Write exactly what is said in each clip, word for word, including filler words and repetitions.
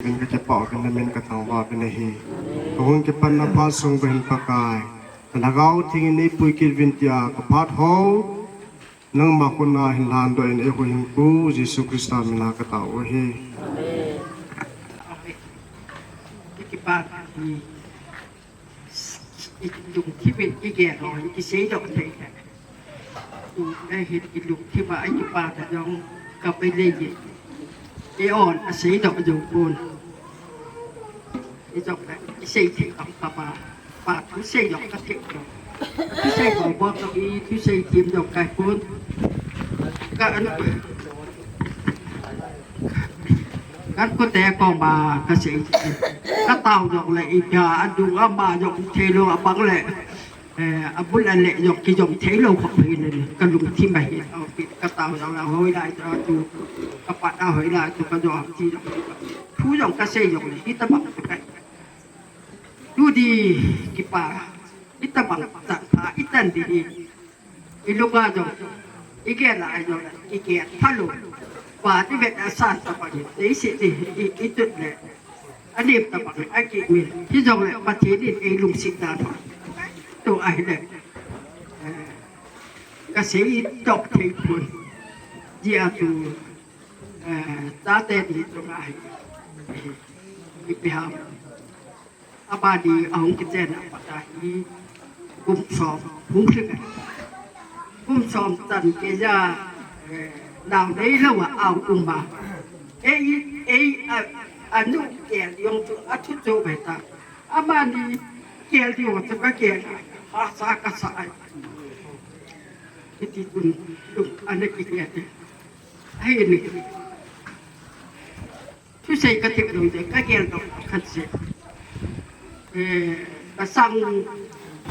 Min ka kipah uvin, na min ka thangvah uvin ahi. Ka hung kipanna phat sung uva hin Pakai, ka lhagao theng in nei pui kit uvin tia ka phat ho, nangma khut na hin lhandoh in ei huhhingpu Jesu Christa min a ka tao u ahi. Amen. Amen. I kipah hi, i lungthim in i gel ho, i kiseidoh thei. Tu le hin i lungthim a i kipah ta jong ka pe le ye. I on a seidoh jong pon. I jong le i sei thei kam ka pa. Pa thusei jong ka thei jong. Thusei bol bol jong i thusei thim jong kai pon. Ka an, kan kote koma ka sei. Ka tao jong le i pia a dung ama jong thei lou a bang le. Eh, a bul a le jong kijom thei lou kha phi le ka lungthim a hi. Ka tao jong le hoilai tu, ka pat a hoilai tu ka jom ti jong. Thu jong ka sei jong le hi ta bang ka. Tu di kipa, i ta bang ta pha, i tan di hi. I lunga jong, i gel a jong, i gel pha lou. Pa ti vet a san ta bang, i si ti, i, i tut le. A nem ta bang, a ki min. Hi jong le, Pathen in ei lungset dan. Tu ahi le. Eh, ka sei i tok thei pon. Ji a tu, eh, ta te di tu ahi. I pi ham. Abadi ahung kichen a pat a hi kum som hung lhing a. Kum som chan kei a, eh, nao neilou a au um a. Ei, ei, a, anu kel jong chu a thu chu ve ta. Amani kel jong chu ka kel a. Hasa kasa ai. Hiti chun lung ana kigel te. Ahi ni. Thusei ka thep lou te, ka gel doh khat se. Eh, ka sang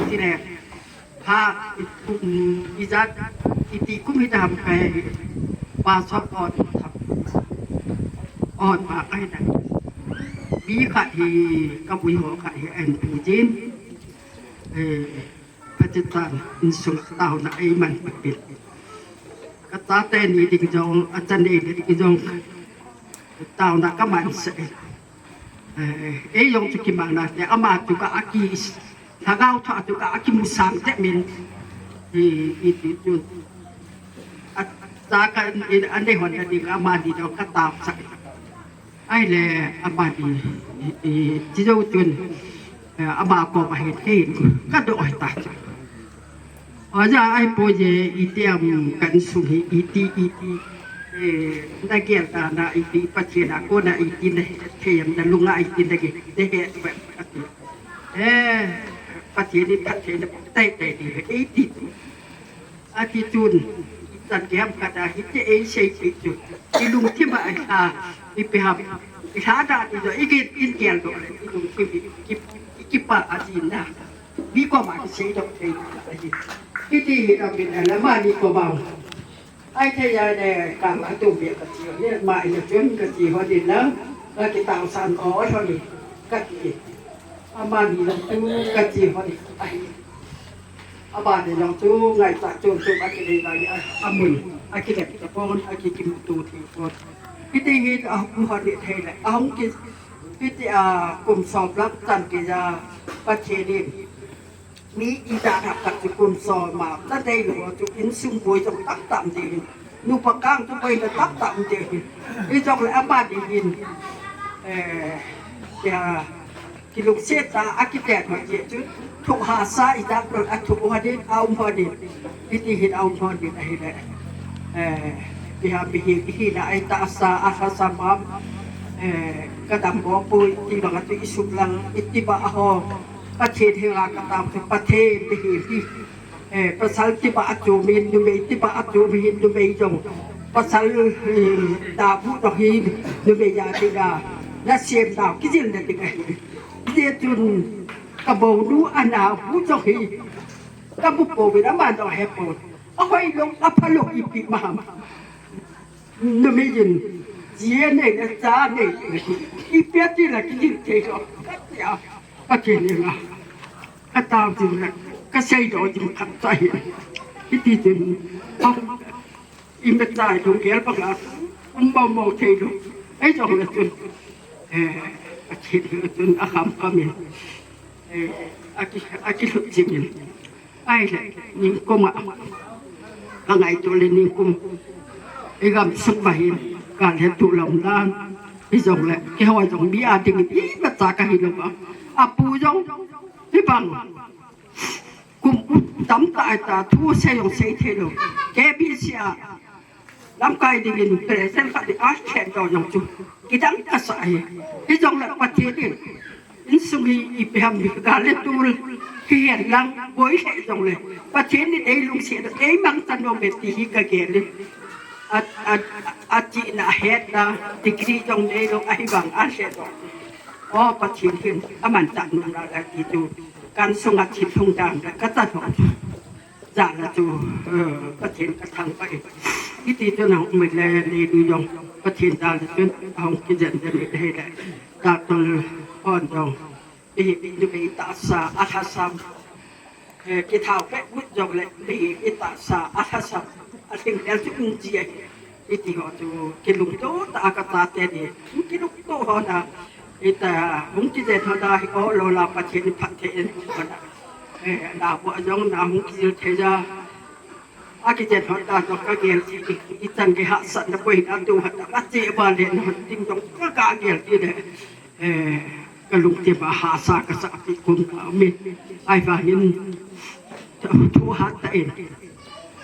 ti le, ha, i kum, i jat, i ti kum hi ta ham kai, pa sot on, on pa kai ta. Bi khat hi, ka bui ho khat hi, en pu jin. Eh, Pathen in sung taona ei man pil. Ka chate ni ding jong, a chate ni ding jong, taona ka man se. Eh, ei jong chu kimang na te, ama chu ka aki, lhagao tha chu ka aki musang te min. I, i, i, chu. A cha ka, i, a nei hon na ding, ama ni jong ka tao sa. Ahile, ama ni, i, i, chi jou chun, eh, ama koma hin, kei hin, ka doh hita. Aja, ahipoi je, iti am kan sung hi, iti, iti, eh, na gel ta na, iti, Pathen a kona, iti, na thei am, na lunga, iti, na ge, na he, ati. Eh, Pathen in phatthei na, tai, tai, ti, iti. Ati chun, i chan gei ham khat a, hiti ei seipeh chu. I lungthim a, a, i pi ham, i lha da ti jo, i ki, i gel doh le, i lungthim i, i, i kipah a jin na. Mi koma kisei doh thei na a jin. Hiti hi ka min a, na ma mi koma. Ai thei a le, ka ma tu mi ka chi, ni ma i na chun ka chi ho din na, ka kitao san ko ho ni, ka ti. Ama ni na tu ka chi ho ni, ai. Abana jong chu ngaichat chom chom a kinei lai a, amun a kilep tapon, a kikimuto thei pon. Hiti hin ahung hon ni thei le, ahung ki, hiti a kum som lang chan kei a Pathen in mi i da thap khat chu kum som a, ta dei lo chu insung boi jong tam tam ding hin. Nupa kang chu boina tam tam ding hin. Hijong le abana hin, eh, ya, Kilungset a, a kitet ma ti chu. Thuh hasa i dak dol a thuh hon in, a um hon in. Hiti hin a um hon in ahile. Eh, ipi ham ipi hi, ihi na ai tahsa, a lhasam ham. Eh, ka dam bou poi, ti bang a tu i sum lang, iti ba a ho. Pathen henga ka tao chu, Pathen ti hi hi. Eh, pasal tipa a chu min, numei tipa a chu min, numei jong. Pasal, eh, da bu jong hin, numei a ti da. Na sem da, kijil na ti ka hi. Ti chun, ka bou nu a na bu jong hi. Ka bu po ve na ma jong he po. A hoi lo, a pha lo ipi ma ham. Numei jin, jie nei na cha nei, i pia ti la kijil thei lo. Ka tia, Pathen nei la. Ka tao jin la, ka sei do jin khat cha hi. Hiti jin, i me cha i dung gel bang la, um bau mo thei lo. Ei jong la jin. Eh, Pathen hi chun akham kham in, eh, aki, akilhut jing in. Ahile, nikum a, ka ngaito le nikum, i gamsung ma hin, ka le tu lam dan, i jong le, keiho jong mi a ding in, imacha ka hi lou va. Apu jong, hibang, kum u tamtah a ta, thu sei jong sei thei lou. K B C a, lamkai ding in president khat ding a khen doh jong chu kidang kasa ahi. Hijongle Pathen in insung hi ipi ham gal le tul hihen lang boi le jongle Pathen in ei lungset a ei mangcha nom e ti hi ka gel in. A, a, achena hetna degree jong neilou ahivang a se doh. O Pathen hin amanchah nom nalai ti chu kan sunga thil lhung dan le ka chan ho chu. Jana chu, eh, Pathen ka thangvah e. Hiti chun ahung um le, Neilu jong Pathen jana chun ahung kijen jen ahile. Doctor hon jong, eh, numei tahsa alhasam, eh, kithao peh mut jongle, eh, tahsa alhasam, alhing lel chu um ji ahi. Hiti ho chu kilungto tah a ka chate ni. Kilungto ho na. Hita hung kijen ho na hi o lo la Pathen in phatthei in hung ho na. Eh, na bo jong na hung kijil thei ja. A kijen ho ta jong ka gel ji. I chan gei hahsatna boi na tu ha ta. Ka che ba le na ding jong ka ka gel ji le. Eh, ka lungthim a hahsa kasa ti kum ta mi. Ahivangin thu hat tah in.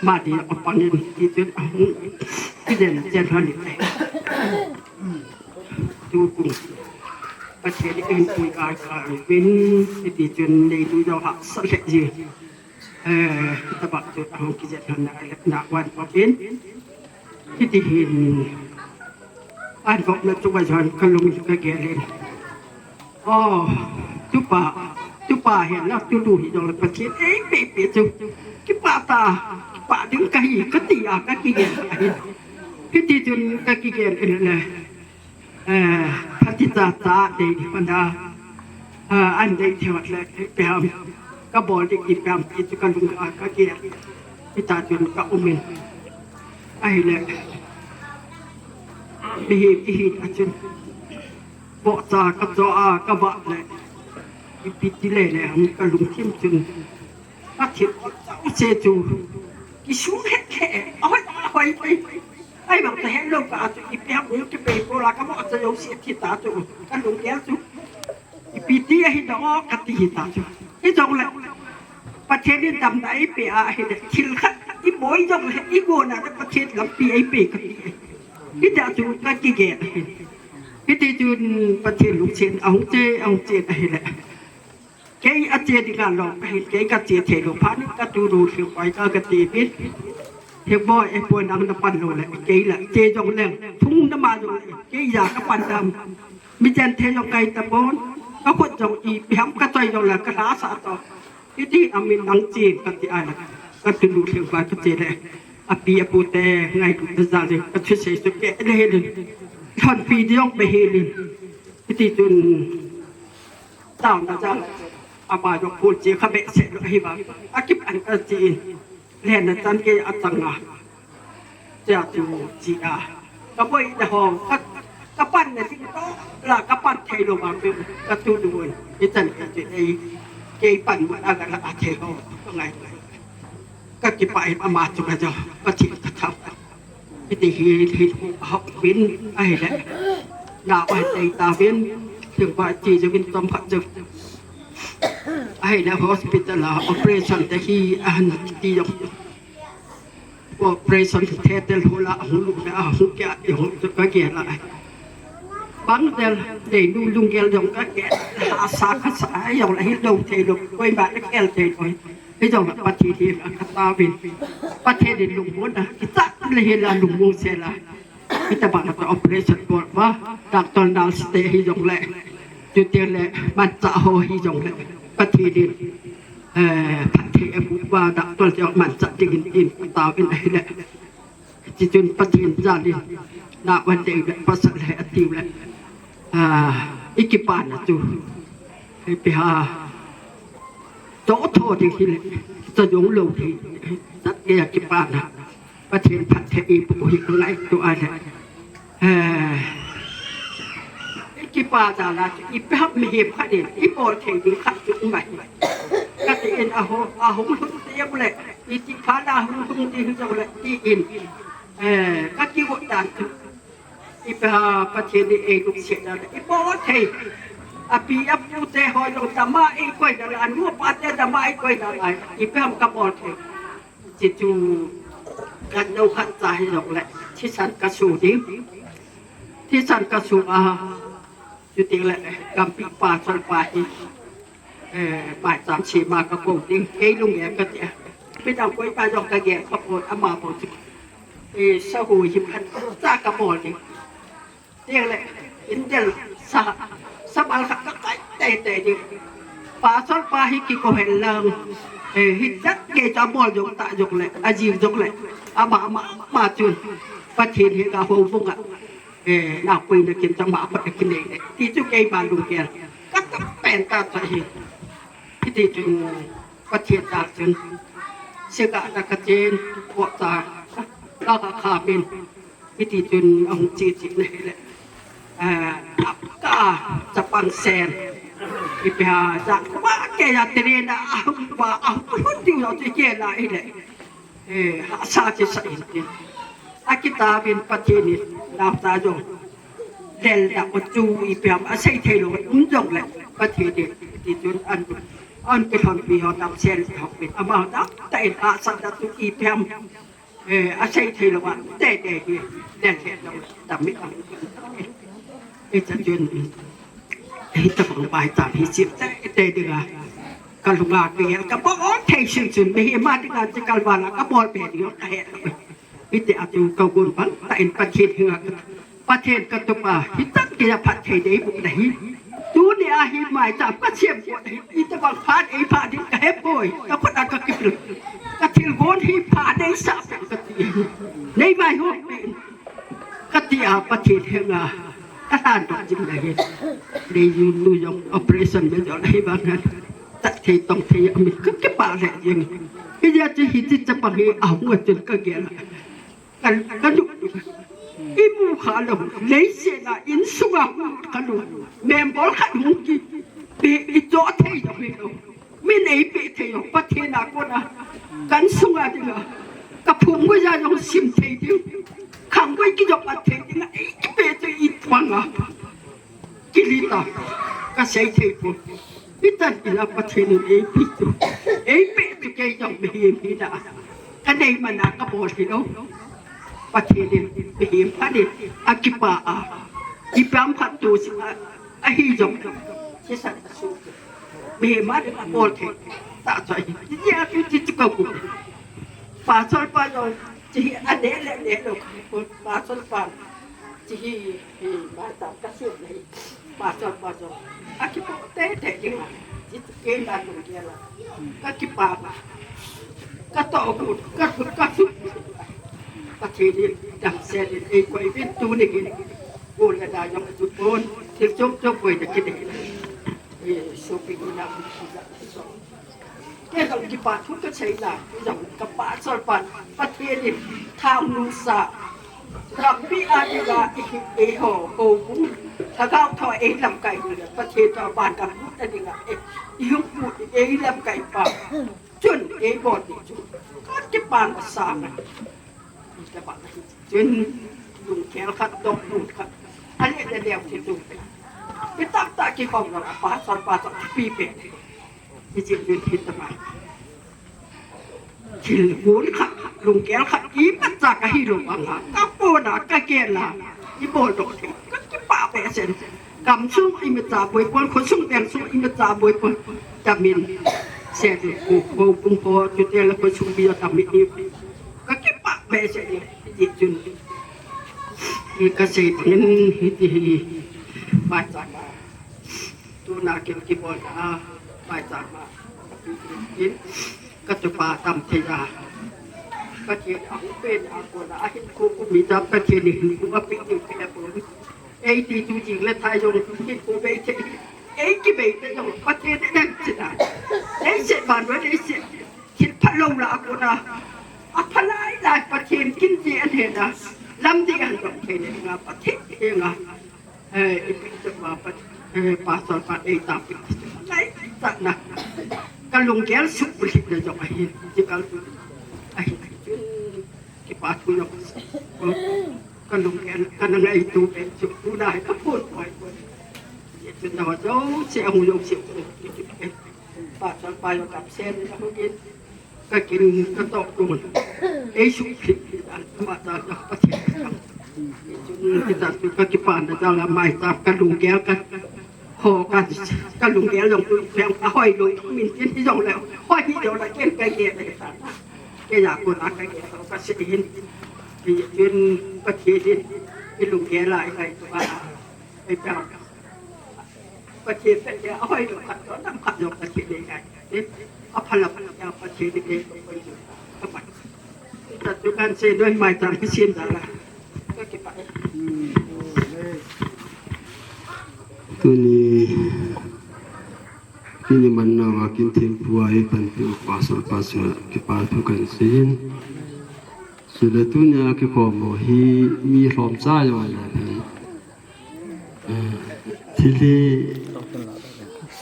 Mani a pang in ti chun ahung kijen jen ho ni. Tu kum. Pathen in pui kai kai vin ti chun Neilu jong hahsa le ji. Eh, tabang chu ahung kijen ho na, na wan pa pin. Hiti hin. An vop na chu ka jon ka lung ka gel in. Oh, tupa, tupa hin la tulu hi jong le Pathen ei pe pe chu. Kipa ta, kipa ding ka hi, ka ti a ka kigel ka hi. Hiti chun ka kigel in le. Eh, phatechan cha dei ni pana. Eh, an dei thei le, ipi ham. Ka bol ding ipi ham, ti chu ka lung a ka gel. Hita chun ka um in. Ahile. Mihem, mihem a chun. Bohcha ka cho a, ka vah le. Ipi ti le le, ham ka lungthim chun. Ka thil chau se chu. Kisung het het. Ahoi, ahoi, ahoi. Ahivang ka het lou ka chu ipi ham u kipe po la ka mo cha lou si thi ta chu. Ka lung gel chu. Ipi ti ahi da o ka ti hi ta chu. Hijongle. Pathen in damna eipe a ahile. Thil khat i boi jongle i gona le Pathen lampi eipe ka ti. Hita chu ka kigel ahi. Hiti chun Pathen lungset ahung che, ahung che ahile. Kei a che dinga lom ka hin, kei ka che thei lou phat in ka tunu Lhingvai ka ka ti vin. Lhingvai, eh, poi nang na pan lou le, kei la che jong leng, thung na ma jong le, kei ja ka pan dam. Mi chen thei jong kai ta pon, ka khut jong ipi ham ka choi jong le, ka hla sa to. Hiti a min nang che ka ti a le, ka tunu Lhingvai ka che le. Api apu te ngailut na jal in, ka thusei chu keh le helin. Lhonpi ding jong be helin. Hiti chun Taona jal, ama jong phone che kha behseh lou ahi vang. Akipan a che in. Lenna chan gei a chang a. Che a chu che a. Ka boina ho, ka, ka panna ding toh la, ka pan thei lou vang chu, ka tunu in. Hichan ka che ei, kei panmun a ka la a thei ho, ka ngai ngai. Ka kipah in ama chunga jong Pathen ka thangvah. Hiti hi, hi, hou pin, ahile. Na, oi, tei ta vin, thing pa chi jong vin chomkhat jong. Ahile hospital a operation te hi, ahin ti jong. Operation theater hol a, hung lut a, hung kia, hung ka gel a. Bang del, Neilu lunggel jong ka gel, asa kasa, jong la hi lou thei lou, koima le gel thei lou. Hijongle Pathen hi a ka taovin. Pathen in lungmonna, kichat le hi la lungmon sela. Hitabang a operation bol uva, doctor nurse te hijongle. Chuteng le manchah ho hijongle. Pathen in, eh, phatthei amu uva, doctor te manchah dingin tin taovin ahile. Tichun Pathen jalin, na van dei le pasal he atiu le. Ah, i kipana chu. Ipi ham. Cho tho ding hile. Cho jong lou ding. Chat gei a kipana. Pathen phatthei eiboh hi ka ngaito a le. Eh. Kipa jal a chu ipi ham mihem khat in ibol thei ding khat chu um ahi. Kati in ahung, ahung lhung ding le, iti phat a hung lhung ding jong le, ti in, eh, ka kigot dan chu. Ipi ham Pathen in eilungset dan le, ibol thei. Api apu te ho jong dama eikoi dan le, anu apa te dama eikoi dan le, ipi ham kabol thei. Chuchu kan lo khat cha hi jong le, thisan kasu ding. Thisan kasu a, chuti le, gampi pastor pa hi, eh, maicham sema kakou ding, kei lunggel kati a. Midang koipa jong kagel kapon, ama bou chu. Eh, sahu hi phat cha kabol ding. Tiang le, indel sa, sabal khat kakai teitei ding. Pastor pa hi kikou hen lang. Eh, hichat gei chu abol jong ta jong le, ajing jong le. Ama, ama, ama chun. Pathen hi ka houbung a. Eh, na pui na kin ta ma pa kin nei le. Ti chu kei ba lunggel. Ka ta pen ta ta hi. Hiti chun Pathen ta chun. Sega ta ka chen, ko ta. Ka ka kha min. Hiti chun ahung che che na hi le. Ah, ka chapang sen. Ipi ham, ja, wa ke ya tere na, ah, wa, ah, hun tiu lo che ke la hi le. Eh, hahsa che sa in tin. Akitah in Pathen in, nau ta jong. Lel da ko chu ipi ham, asei thei lo, um jong le, Pathen in, ti chun an, an kilhonpi ho tam sen ho pin, ama ho tam, ta in hahsa da chu ipi ham. Eh, asei thei lo a, te te hi, len he lo, tam mi tam. Eh, ta chun, eh, ta bang bai tam hi sip te te ding a. Ka lunga ke, ka bol thei sun sun, mi hi ma ding a, ti kal ba la, ka bol pe ding, ka he lo. Hiti a chu ka gon bang, ta in Pathen hi nga ka. Pathen ka tupa, hitam kei a phat thei dei bu na hi. Tuni a hi mai ta ka siam ko na hi. Ita bang phat ei phat ding ka he poi. Ka khut a ka kipil. Ka thil gon hi phat dei sa pen ka ti. Nei mai ho pen. Ka ti a Pathen he nga. Ka tan dok jing na hi. Nei yu nu jong operation me jong na hi bang han. Tat thei tong thei a mi ka kipa le jing. Hi ja chi hi chi chapang hi a hung a chun ka gel. Kan, kan, imu kha lo, leiset a insunga kha lo, membol khat hung kipe, icho thei lo, hi lo. Min eipe thei lo, Pathen a kona, kan sunga dinga, ka phung gui ja jong sim thei ding, khang gui kijop a thei dinga, eipe chu i panga. Kilita, ka sei thei pon. Hitan ila Pathen in eipe chu. Eipe chu kei jong mihem hina. Ka nei man a ka bol hi lo. Pathen in mihem phat in akipa a. Ipi ham phat tu si a, ahi jong. Thisan asu. Mihem a ding a bol thei. Ta choi. Ti a tu ti tu ka ku. Pastor pa jong. Ti hi a ne le ne lo. Pastor pa. Ti hi. Hi, ba ta ka siam le hi. Ba chon, ba chon. A kipo te te ding a. Ji tu ke la tu ke la. Ka kipa ba. Ka to bu, ka tu, ka tu. Pathen in dam se le ei koi vin tuni hin. Ko le da jong tu pon. Thil chom chom koi de ke de. Eh, so pi ni na bu si da. So. Kei jong kipa thu kasei na, kei jong ka pastor pa, Pathen in thangnu sa, gampi a dinga i, eiho, houbung, lhagao tho ei lamkai hu le, Pathen toh van gam lut a dinga, eh, i hung pu, ei lamkai pa, chun ei bol ti chu, ka kipa masa na. Chun, lungkhel khat, dong lung khat. Ale, ale, ale, chu chu. Pi tak tak ki khom lo, a pastor pa chu pi pe. Hi chi chun hi ta ma. Thil gon khat, lungkhel khat, imacha ka hi lo bang a. Ka pona, ka kela. I bol doh thei. Ka kipa behseh. Gam sung imacha boi pon, khosung veng sung imacha boi pon. Tamin. Se tu ko, ko pung ko, tu te la khosung bi tamin. Ka kipa behseh ni, hiti chun. Hi kasei dingin hiti hi. Maicham a. Tuna kin kibol a. Maicham a. Kin. Katupa tam thei a. Pathen a hung pen a kona. Ahin ko ko mi tam Pathen in hin ko api ni pe a ko. Ei ti tu jing le thai jong hinkho bei thei. Ei kibei te jong Pathen in ahin chena. Ei se ban ro ei se. Thil phalou la a kona. Aphalai lai Pathen kin ti ahin hena. Lam ti ahin dong thei le nga Pathen he nga. Eh, ipi te pa pa, eh, pastor pa ei ta pi. Ngai ta na. Ka lunggel suk pi na jong ahi. Ti ka ahi. Kipa thu na. Ka lunggel ka na ngai tu pe chu tu na ka phun koi. Ye tu na ho jo se a hu jo se. Pastor pa yo kap sen na hu kin. Ka kin ka tok tu. Ei suk pi. An ma ta ka pa ti. Kita tu ka kipa na ta la mai ta ka lunggel ka. Ho ka, ka lunggel jong tu, peng a hoi lui, min tin hi jong le, hoi hi jong le, ken ka ge le sa. Ke ya ko na ka ge, ka se hin. Ke yin, ka thi hin, ke lunggel lai kai tu ba. Ai peng. Ka thi pe ke, a hoi lui ka to, nam ka jong ka thi le kai. A phala phala ka thi le ke, ka pa. Ka tu kan se doi mai ta, ka sin da la. Ka kipa. Tuni, tuni manna va kin thempu a i panpi u pastor pa chunga kipa thu kan seiyin. Chule tunia kikhom u hi mi lhomcha jong le phen. Eh, thil hi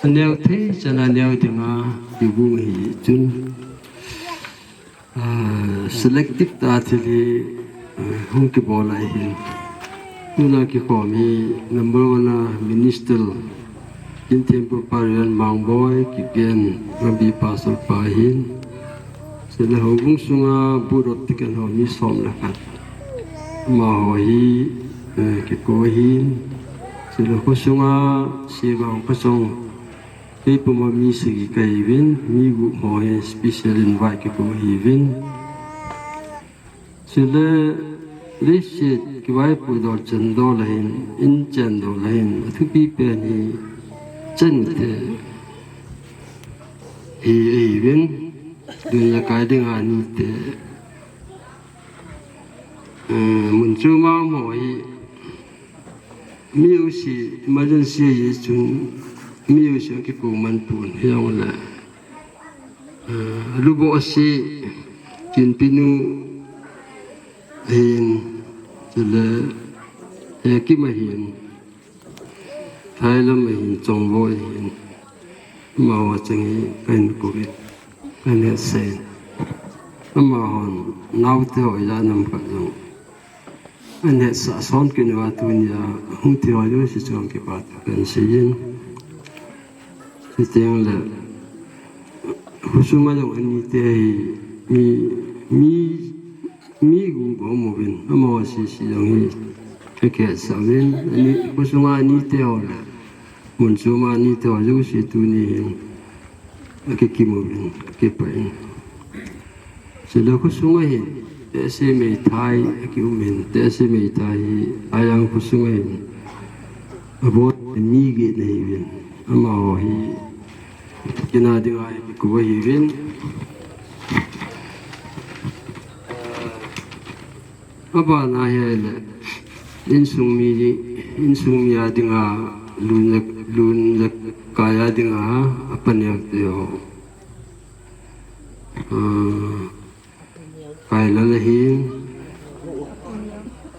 aneo thei chan aneo dinga kibung hi chun. Ah, selective ta thil hi, ah, hung kibol ahin. Tuna kikhom hi number one a minister, Kinthempu pa Reverend Mangboi, Kigen, Ngambi pastor pa hin. Chule houbung sunga board of deacon ho mi som le khat. Amaho hi, eh, kiko hin. Chule kho sunga Sibang Pasong. Kei puma mi sagi kahiuvin, mi gup ho hi special invite kiko hiuvin. Chule, leiset kivaipoh dol chen dol ahin, in chen dol ahin, athupi pen hi chen te hi ahiuvin, dun le kai dinga ni te. Eh, mun chu ma mo hi, mi u si emergency hi chun, mi u si kikou man pon hi jong le. Eh, Lubo si Kinpinu hin, chule, eh, Kim ahin. Thailam ahin, Chongvo ahin. Amaho chang hi kahin kou in, kahin hetsah in. Amahon naote ho ijat ham khat jong ahin hetsah son kit uva tunia hung thi ho jouse chunga kipa thu kahin seiyin. Chuteng le khosunga jong anite hi mi, mi Mi gup aum uvin, amaho sese jong hi akihetsah uvin, ani, khosunga anite ho le, mun choma anite ho jouse tuni hin akikim uvin, akipah in. Chule khosunga hin, tehse meithai akium in, tehse meithai hi, ajang khosunga hin, abon mi get ahiuvin, amaho hi, kina dinga hi kikou ahiuvin. Abana hi ahile, insung mi, insung mi a dinga, lun le, lun le kai a dinga, apaneo te ho. Ah, Kailal ahin,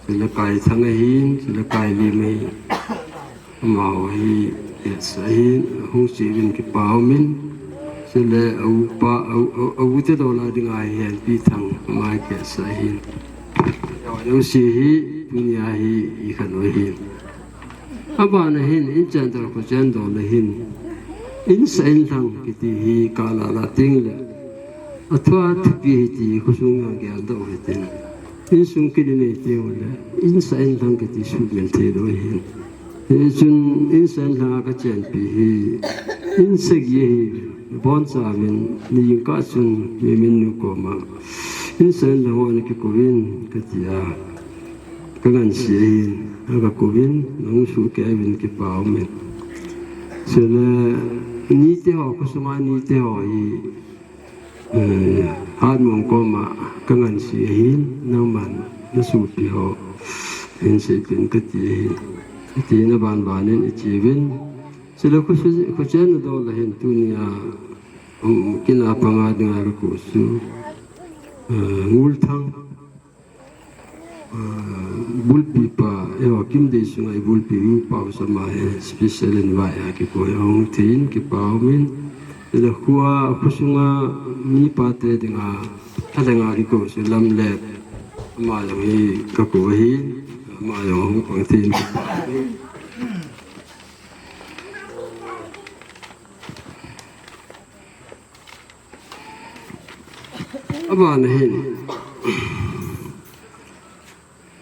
chule Kaithang ahin, chule Kailim ahin. Amaho hi, hetsah ahin, hung cheh uvin kipa umin. Chule a upa, a u, a u, a u te dol a dinga hi Henpi Thang, ama hi hetsah ahin. Jouse hi, tunia hi, ikhat u ahin. Abana hin, in chen dol, kho chen dol ahin. In sa in lhang kiti hi, kala la teng le. Athua thupi hi ti, khosung a geldoh u hitin. Insung kini nei teng le, in sa in lhang kiti sumil thei lou ahin. Hichun in sa in lhang a kachenpi hi, in sagi ahi, boncha uvin, ni jingkah chun, mi min nu koma. In sa in lhang ho ana kikou in, katia. Kangansea ahin, aga kou in, nahung sohkeh uvin kipa umin. Chule, nite ho, khosunga nite ho hi, Eh, Hatmong koma kangansea ahin, nangman nasopi ho hin seipeh in kati ahin. Kati in aban ban in iche uvin. Chule khochen, khochen nadol ahin tunia, um, kina panga dinga kakou chu, eh, Ngulthang. Bulpi pa, eiho Kimdei sunga ibulpi pa, ama hi special invite a kikoi a hung thei in kipa umin. Ila khua, khosunga mipa te dinga, thalenga kikoi chu Lamlet. Ama jong hi kakoi ahi, ama jong hung pang thei in kipa umin. Abana hin,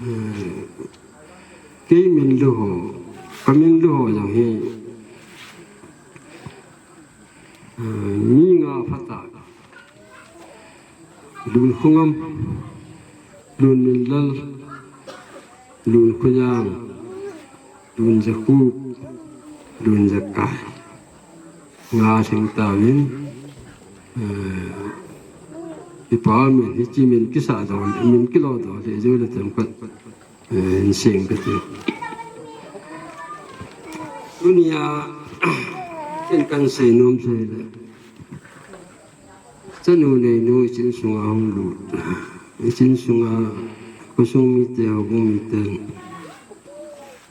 eh, kei min lu ho, ka min lu ho jong hi, eh, mi nga phatah, Lunkhongam, Lunminlal, Lunkhoiang, Lunjakhup, Lunjakai. Nga lhing tauvin, eh, kipa umin, hiche min kisa doh, min kilo doh lheh jeh le themkhat, eh, hin seng kati. Tunia, ken kahin seinom chu hile. Chanu neinu ichin sunga hung lut. Ichin sunga khosung mite, houbung mite.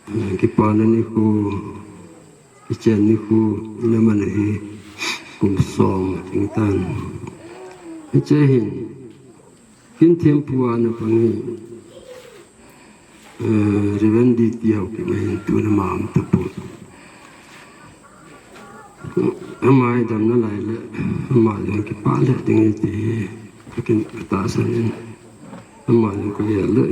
Eh, kipana nikho, kichen nikho, ina man ahi, kum som, ting tan. Hiche hin, kin thempu a ana pang hi. Eh, Reverend D T Haokip ahin tuna ama um tapon. Ama hi damna lai le, ama jong kipah le ding ahi ti hi, kakin katahsan in. Ama jong kagel le.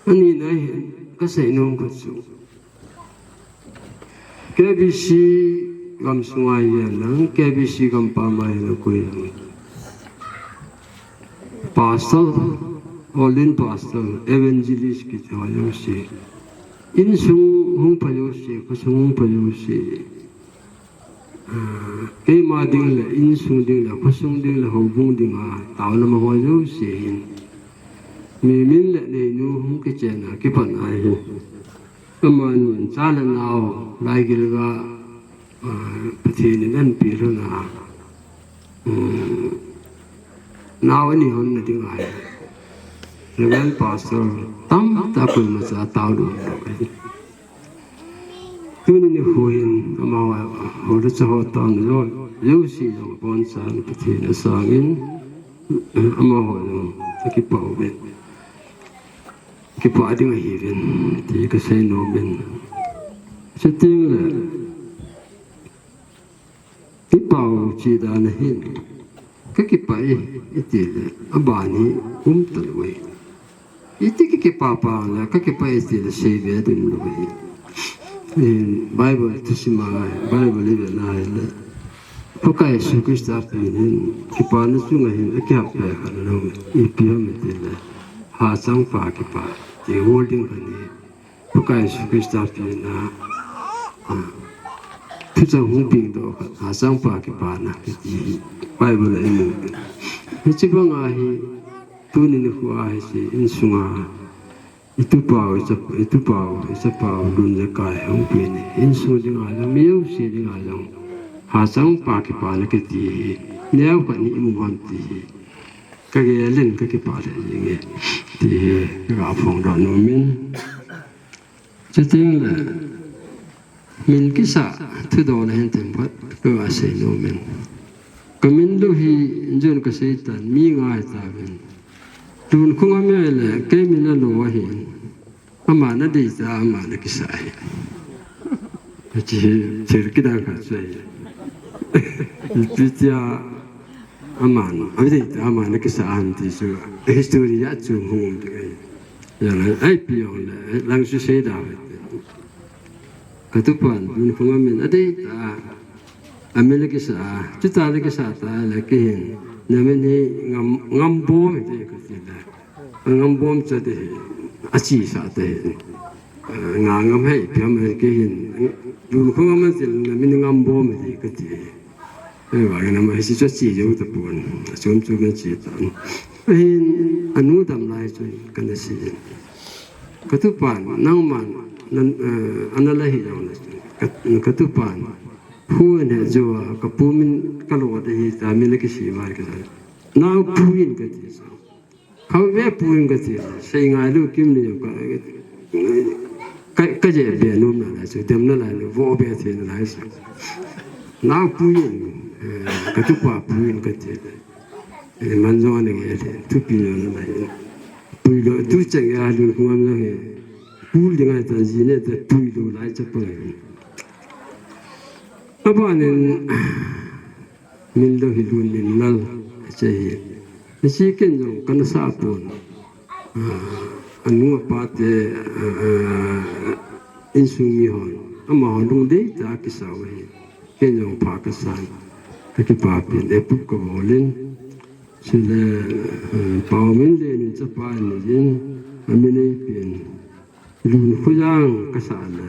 Ani na hin, kaseinom khat chu. K B C gamsunga hihen lang, K B C gampam a hihen lang koi lang. Pastor, ordained pastor, evangelist kiti ho jouse. Insung hung pha jouse, khosung hung pha jouse. Ah, keima ding le, insung ding le, khosung ding le, houbung ding a, taona mang ho jouse hin. Mi min le neinu hung kichen a, kipatna ahi. Amanin cha le nao, laigil ga, ah, Pathen in anapeh lhon a, um, nao ani hon na ding ahi. Reverend Pastor, tamtah koima cha taona um lou ahi. Tuni nikho hin, amaho, hou le cha ho taona jong, jouse jong abonchan Pathen asangin, amaho jong, akipah uvin. Kipah ding ahiuvin, ti kaseinom in. Chuteng le, ipao che dan ahin, kakipah e, iti le, aban hi umtalou e. Iti kakipah pang le, kakipah e ti le, seibe ding lou e. In Bible thusim a, Bible ive na le. Pakai Jesu Christa pen hin, kipana chunga hin, akihap pen khat lou, ipi ham itile, hachangpa kipah, ti holding khat ahi. Pakai Jesu Christa pen a, a, thuchang hung pengdoh khat, hachangpa kipana, kiti hi, Bible a imu. Hiche banga hi, tuni nikho a hiche, insunga, Itupau, ichap-, itupau, ichapau, Lunjakai hung peng in. Insung dinga jong, mi jouse dinga jong. Hachangpa kipana kiti hi. Neo khat ni imu ham ti hi. Kagel in kakipah lheh jenge. Ti hi, kaga phongdoh nom in. Chuteng le. Min kisah, thudol a hin themkhat, kaga seinom in. Kamin lu hi, injun kasei tan, mi nga hitauvin. Lunkhongam ahile, kei min alo ahin. Ama nadei tah, ama nakisah ahi. Hiche hi, thil kidang khat chu ahi. Ipi tia, aman, adei tah, ama nakisah ahin ti chu, history a chu hung um ding ahi. Jong, ipi jong le, lang chu sei da. Katupan, Lunkhongam in adei tah, amin le kisah, chuta le kisah tah le kei hin, namin hi Ngam, Ngambom iti kati le, Ngambom chu ati hi, achesa ati hi, Nga ngam hei, ipi ham hei kei hin, Lunkhongam ati le, namin Ngambom iti kati hi. Ahivangin ama hiche chu ache jou tapon, achom chom in ache tan. Ahin, anu dam lai chun kana sei in. Katupan, nangman, nan, eh, ana la hi jong le, ka, katupan, hu an he jou a, kapu min kalo de hi ta, min le kisei mai kasa. Nang pu in kati sa. Khao ve pu in kati, sei ngai lou kim ni ka, ka, ka je be nom nalai chu, dem nalai lou, vo be thei nalai chu. Nao pu in, eh, ka tupa pu in kati. Eh, man jong ani nge le, thupi nalai. Pui lou, tu chang ya lun khum am jong he. Pu ding ai tan ji ne te pui lou lai chapang. Abanin, Minlou hi lun min lal, ache hi. Hiche ken jong kana sa pon. Ah, anu apa te, ah, ah, insung mi hon. Amaho lungdei tah a kisa u hi. Ken jong pha kasa. Ka kipa pen, e pup ka bol in. Chule, eh, Paomin le nin chapa in jin. Amin ei pen. Lun Khojang kasa le.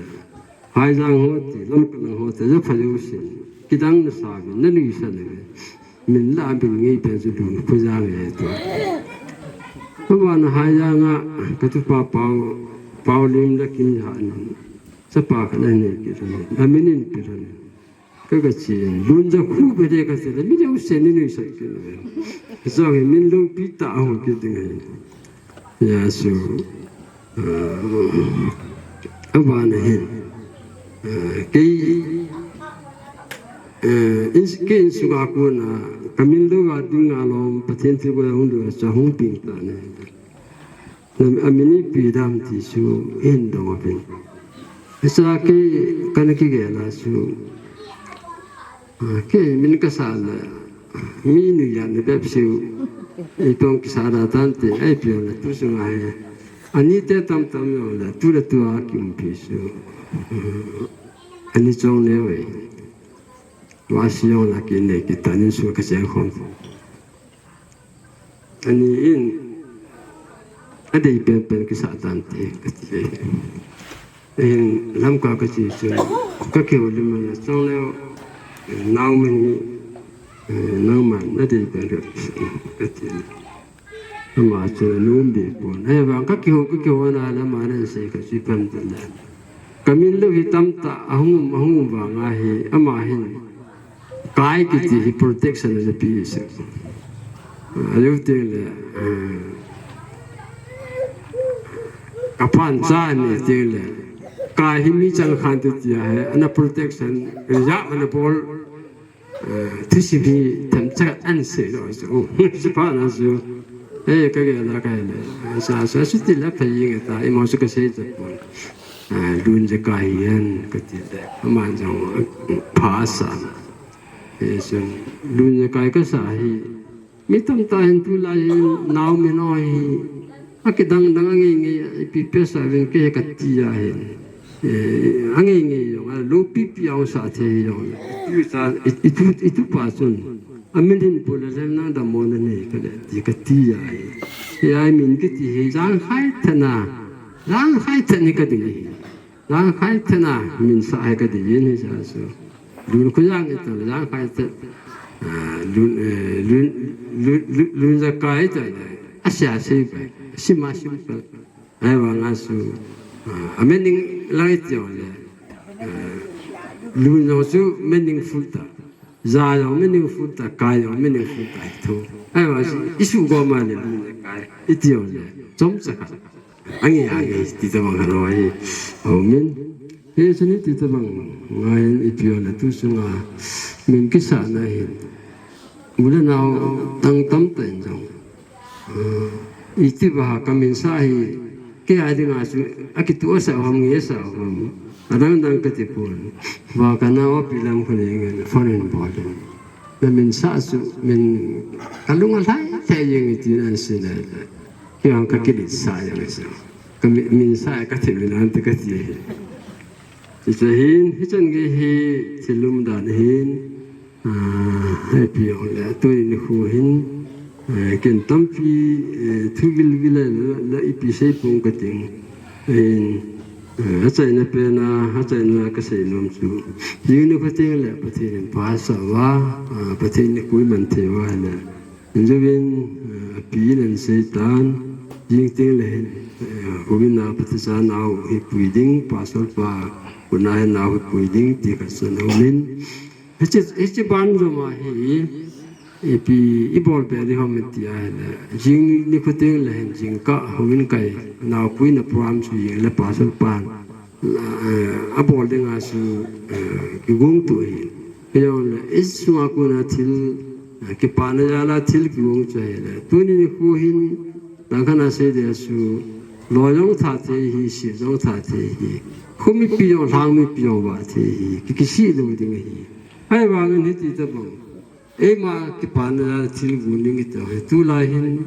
Haijang ho ti, Lamka lang ho ti, ja pha jousen. Kidang nasa uvin, na nuisat uvin. Min la min ngei pen chu Lun Khojang ahi tua. Abana Haijang a, ka tupa Pao, Paolim la kin ja ni. Chapa khat anei kit lhon. Amin in pe lhon. Ka, ka chi, Lunja khu be de ka chi le, mi le u se ni ni sa ki le. So hi min lung pi ta ho ki ding hi. Ya su, ah, abana hin. Ah, kei, eh, in, kei in su ga ku na, ka min lung ga ding a lom, Pathen thi ko ya hung du sa hung ping ta ne. Amin ipi dam ti chu hin dong uvin. Hiche a kei kana kigel a chu, ah, kei min kasa le, mi nuijat na bep chu, ei tong kisa da tan te, ei pi le tu chu ngai. Ani te tam tam jong le, tu le tu a kiumpi chu. Ani chong le ve. Wa si jong la ki nei ki tan in chu ka cheng khom. Ani in, adei pen pen kisa tan te, ka ti. Ahin Lamka ka chi chun, ka kihoulim a chang leo, nao min hi, nangman nadei pen ka ti. Ama chun alum be pon. Ahivang ka kihou, ka kihou na le ama le sei ka chi pam te le. Ka min lou hi tamtah, ahung, ahung vang ahi, ama hin. Kai kiti hi protection ana pe se. Ajo teng le, eh, ka pan cha ni teng le. Kai hi mi chang khan te ti ahi, ana protection, ya ana bol, eh, thusim hi themcha ana sei lou se. Oh, si pa na su. Eh, ka ge la kai le. Sa, sa, su ti la pa yi ge ta, i mo su ka sei ta pon. Ah, Lunjakai hi hen, ka ti le. Ama jong, ah, pha sa. Eh, chun, Lunjakai kasa hi. Mi tamtah hin tulai hin, nao min ho hi. Akidang dang angei ngei, ipi pe sa uvin kei ka ti ahi. Eh, angei ngei jong, a lou pi pi a sa thei jong. I tu cha, i, i tu, i tu pa chun. Amin hin pu le le nang da mo na nei ka le, ti ka ti ahi. Eh, ai min kiti hi, jang khai thana. Jang khai thani ka ding hi. Jang khai thana min sa hai ka ding hi sa su. Lun Khojang ita jang khai the. Ah, Lun, eh, Lun, Lun, Lun, Lunjakai ita. Asia sei pa. Sima sim pa. Ahivang a su. Ah, a meaning lang iti le. Ah, Lun jong chu meaningful ta. Ja jong meaningful ta, kai jong meaningful ta. Thu. Ahivang a su, i su go ma le Lunjakai. Iti le. Chomcha khat. Angi, angi, ti tabang khat ahi. Amin. Hiche ni ti tabang ngai in ipi le tu sunga min kisa na hin. U le nao tang tam ta in jong. Ah, iti ba ka min sa hi. Kei a dinga chu, akitu sa ham nge sa ham. Adang dang ka ti pon. Ba ka nao pi lam ko le ngen phone in bol in. Na min sa chu, min ka lung a lhai thei jeng iti nan si le. Kei ang ka kilit sa jeng sa. Ka mi, min sa ka thil min an te ka ti. Hiche hin, hichan gei hi thil lum dan hin, ah, hei pi jong le, tuni nikho hin, eh, ken tampi, eh, thu vil vil a la, la ipi sei pong ka ting. Hin, eh, achaina pen a, achaina ka sei nom chu. Jing nikho teng le, Pathen in pha sa uva, ah, Pathen nikho i man thei uva le. Injovin, eh, api in an sei tan, jing teng le hin, eh, houin a Pathen cha nau hi pui ding, pastor pa, kuna hin nau hi pui ding, ti khat sa nau min. Hiche, hiche ban jom a hi, Ipi ibol be ding ham tia ahile, jing nikho teng le hin jingkah houin kai, naopuina program chu jing le pastor pan, eh, abol dinga chu, eh, kigong tu ahi. Hijongle, isunga kona thil, eh, kipana jala thil kigong chu ahile, tuni nikho hin, langkhat a sei dia chu, loi jong tha thei ahi, sia jong tha thei ahi, kho mipi jong, lhang mipi jong vah thei ahi, ki, kisih lou ding ahi. Ahivangin hiti tabang, eima kipana thil gon ding iti hi, tulai hin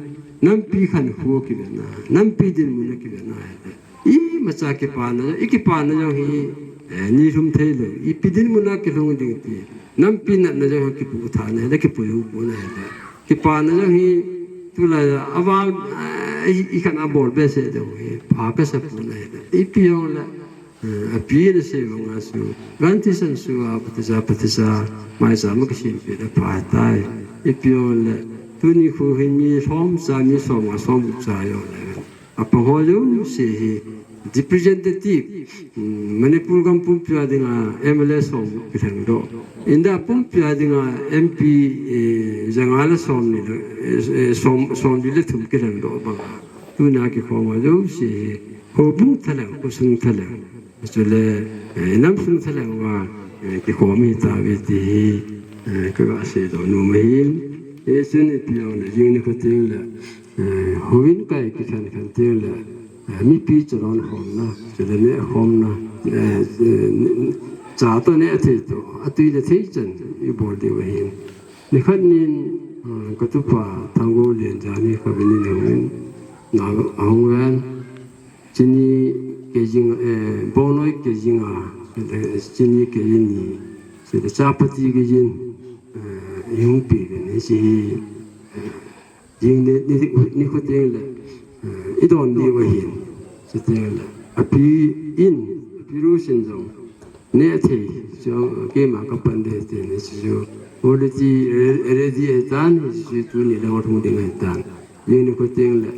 nampi khankho kivetna, nampi dinmun a kivetna ahile, imacha kipana, i kipana jong hi, eh, ni lhum thei lou, ipi dinmun a kilhung ding ti, nampi natna jong hi kipu tha na ahile, kipu jou pon ahile, kipana jong hi, tulai a, aval, eh, i, i khan abol behseh ding hi, pha kasa pon ahile, ipi jongle, Eh, api in asei banga chu, Gandhi san chu a, patisa, patisa, maicham a kisempi le pha tai. Ipi jongle, tuni kho hin mi som cha, mi som nga, som gup cha jongle, apang ho jouse hi representative, mm, Manipur gam pumpi a dinga M L A som gup kilhengdoh. India pumpi a dinga M P, eh, ja nga le som ni le, eh, eh, som, som li le thum kilhengdoh banga. Tuna kikhom a jouse hi, houbung thalheng, khosung thalheng, chule, eh, namsung thalheng uva, eh, kikhom hitauve ti hi, eh, kaga seidoh nom ahin. Hichun ipi jongle, jing nikho teng le, eh, houin kai kikhen khen teng le, eh, mipi chadon khomna, chule neh khomna, eh, eh, cha toh neh thei toh, atui le thei chan, ibol diu ahin. Nikhat nin, ah, katupa Thanggou Lenjan hi kavin in ahungin, na ahung ven, chini kg nga, eh, bongnoi kg nga, eh, chini kg ni, chule chapati kg ni, eh, ihung peuvin, hiche hi, eh, jing ni, ni, nikho teng le, eh, idon diu ahin, chuteng le, api in, api Rusin jong, neh thei, chu keima kapan ding tin, hichu already re-, ready ahitan, hichu tuni le hung ding ahitan. Jing nikho teng le,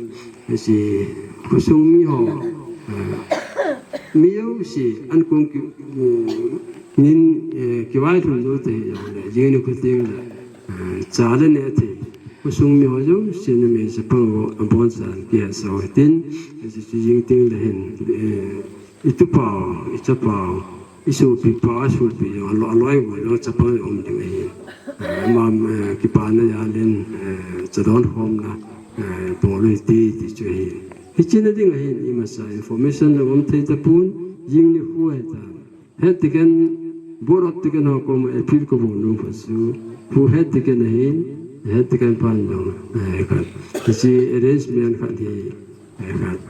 hiche khosung mi ho, eh, mi jouse, ankong ki, mm, nin, eh, kivailhun jou te hijongle, jing nikho teng le, eh, cha le neh thei, khosung mi ho jouse, numei chapang ho, abonchan kihetsah u hitin, hichu jing teng le hin, eh, itupau, ichapau, isopipau, asopi jong, alo-, aloi ho jong, chapang jong um ding ahi. Eh, ama, eh, kipana jal in, eh, chadon khomna, eh, bol u hite, ti chu ahi. Hiche na ding ahin, imacha information la um thei tapon, jing nikho ahitan. Head Deacon, Board of Deacon ho koma appeal kabol nom phat chu, khu Head Deacon ahin, Head Deacon pan jong, eh, khat. Hiche arrangement khat hi, eh, khat.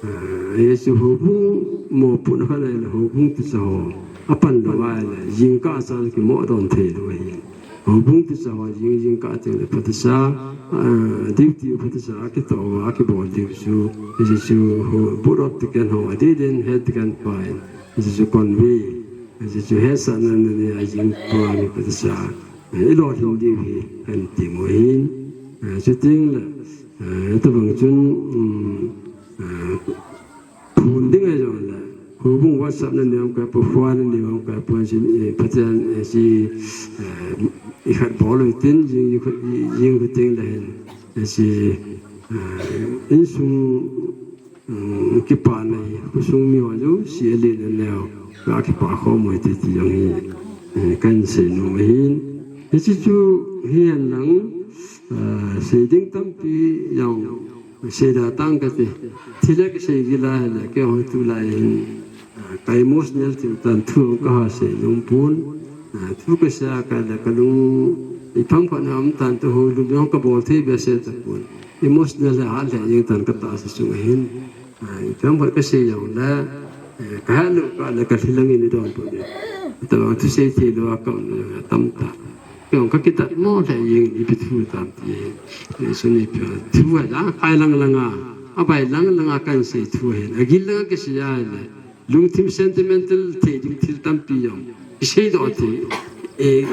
Eh, hichu houbung mopohna khat ahile houbung teacher ho apan lou ahile, jingkah a cha kimoh don thei lou ahi. Houbung teacher ho jing, jingkah teng le phatechan, eh, duty phatechan akitoh uva, akibol diu chu, hichu ho, Board of Deacon ho, adeh din Head Deacon pa in, hichu convey, hichu hetsahna ni a jing program hi phatechan, eh, ilolhin diu hi, kahin tem u ahin, eh, chuteng le, eh, tobang chun, um, eh, phun ding ahijongle, houbung WhatsApp na nei uvam kaipoi, phone na nei uvam kaipoi, hiche, eh, Pathen, eh, hiche, eh, ikhat bol u hitin, jing, jing, jing u teng le hin, eh, hiche, eh, insung, um, kipana hi, khosung mi ho jouse alen aneo, ga kipa khom u hite ti jong hi, eh, kahin seinom ahin. Hiche chu hihen lang, eh, sei ding tampi jong, Seida tang kati. Thil a kisei gila hile, keiho tulai hin, ah, ka emotional thil tan thu kaha sei nom pon. Ah, thu kasei a kale kalung iphang phat na um tan, tu ho lung jong kabol thei behseh tapon. Emotional le hat le jeng tan katahsa chung ahin. Ah, iphang phat kasei jongle, eh, kahet lou kale kalhi lang in idon pon. Tabang thusei thei lou a kaum lou atam ta. Kei jong kakitat mo lheh jeng in ipi thu tam ti. Jesu in ipi thu a, akai lang lang a, abai lang lang a kahin sei thu ahin. Agil lang a kisei a ahile, lungthim sentimental thei ding thil tampi jong kisei doh thei. Eh,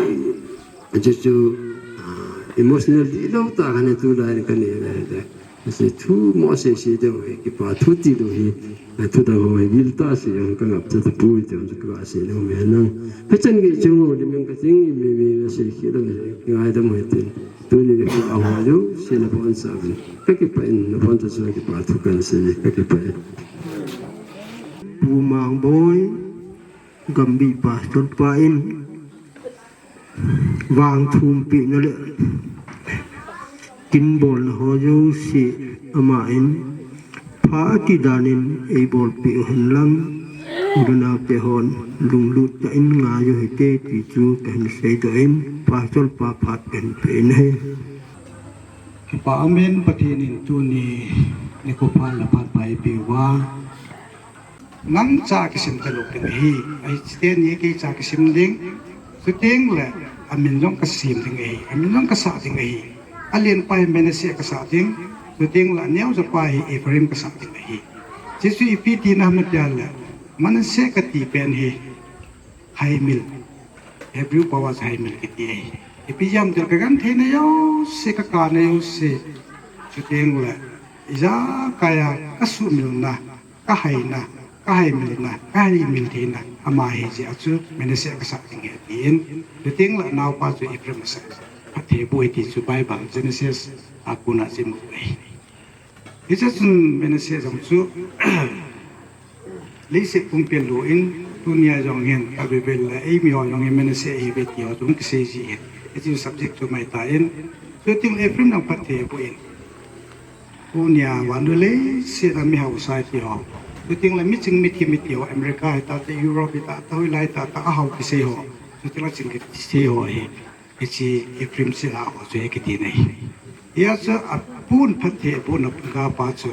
Jesu, ah, emotional dihlou tah khat hi tulai in kanei le le. Hiche thu mo sei sei ding hi, kipa thu tilou hi, a thu dang ho hi giltah sei jong kangapcha tapoi ti jong chu kasei nom e nang. Hichan gei chung ho lim in kaching, mi, mi, mi sei khel lou, ngaidam u hitin. Tuni nikho a ho jouse nabonchauvin kakipah in, nabonchauva chu kipa thu kahin sei, kakipah e. Pu Mangboi, Gambih Pastor pa in vangthumpehna le kinbolna ho jouse aman phat ati danin eibolpeh u henlang, u le nao tehon lunglut tah in ngai u hite ti chu kahin seidoh in, Pastor pa phat kahin peh in ahi. Kipa amen. Pathen in tuni nikho pha le phat pha eipeh uva, nang cha kisim talou ding ahi. Ahi, chuteni kei cha kisim ding, chuteng le amin jong kasem ding ahi, amin jong kasah ding ahi. Alen pa hi Manasseh kasah ding, chuteng le aneocha pa hi Ephraim kasah ding ahi. Chuchu ipi tina ham itia le, Manasseh kati pen hi haimil, Hebrew pao a chu haimil kiti ahi. Ipi jeh ham itia le kagentheina jouse, kakana jouse, chuteng le ijakai a kasuhmilna, kahaina, kahaimilna, kahaimil theina ama ahi jeh a chu Manasseh kasah ding ahi atin, chuteng le anaopa chu Ephraim asah, phatthei aboh ahi ti chu Bible Genesis a kona chu imu ahi. Hiche chun Manasseh jong chu leiset pumpi a lou in, tunia jong hin, avel vel le eimi ho jong hin Manasseh ihiuve ti ho chu hung kisei ji ahin, hiche subject chu mai tan, chuteng le Ephraim jong phatthei aboh in, tunia vannoi leiset a mi hausa ti ho, chuteng le miching mithi miti ho, America hita te, Europe hita te, hoilai hita te, ahao kisei ho, chuteng le ching kisei ho hi, hiche Ephraim sela ho chu hi kiti ahi. Hijeh chun apun phatthei abohna ga pa chu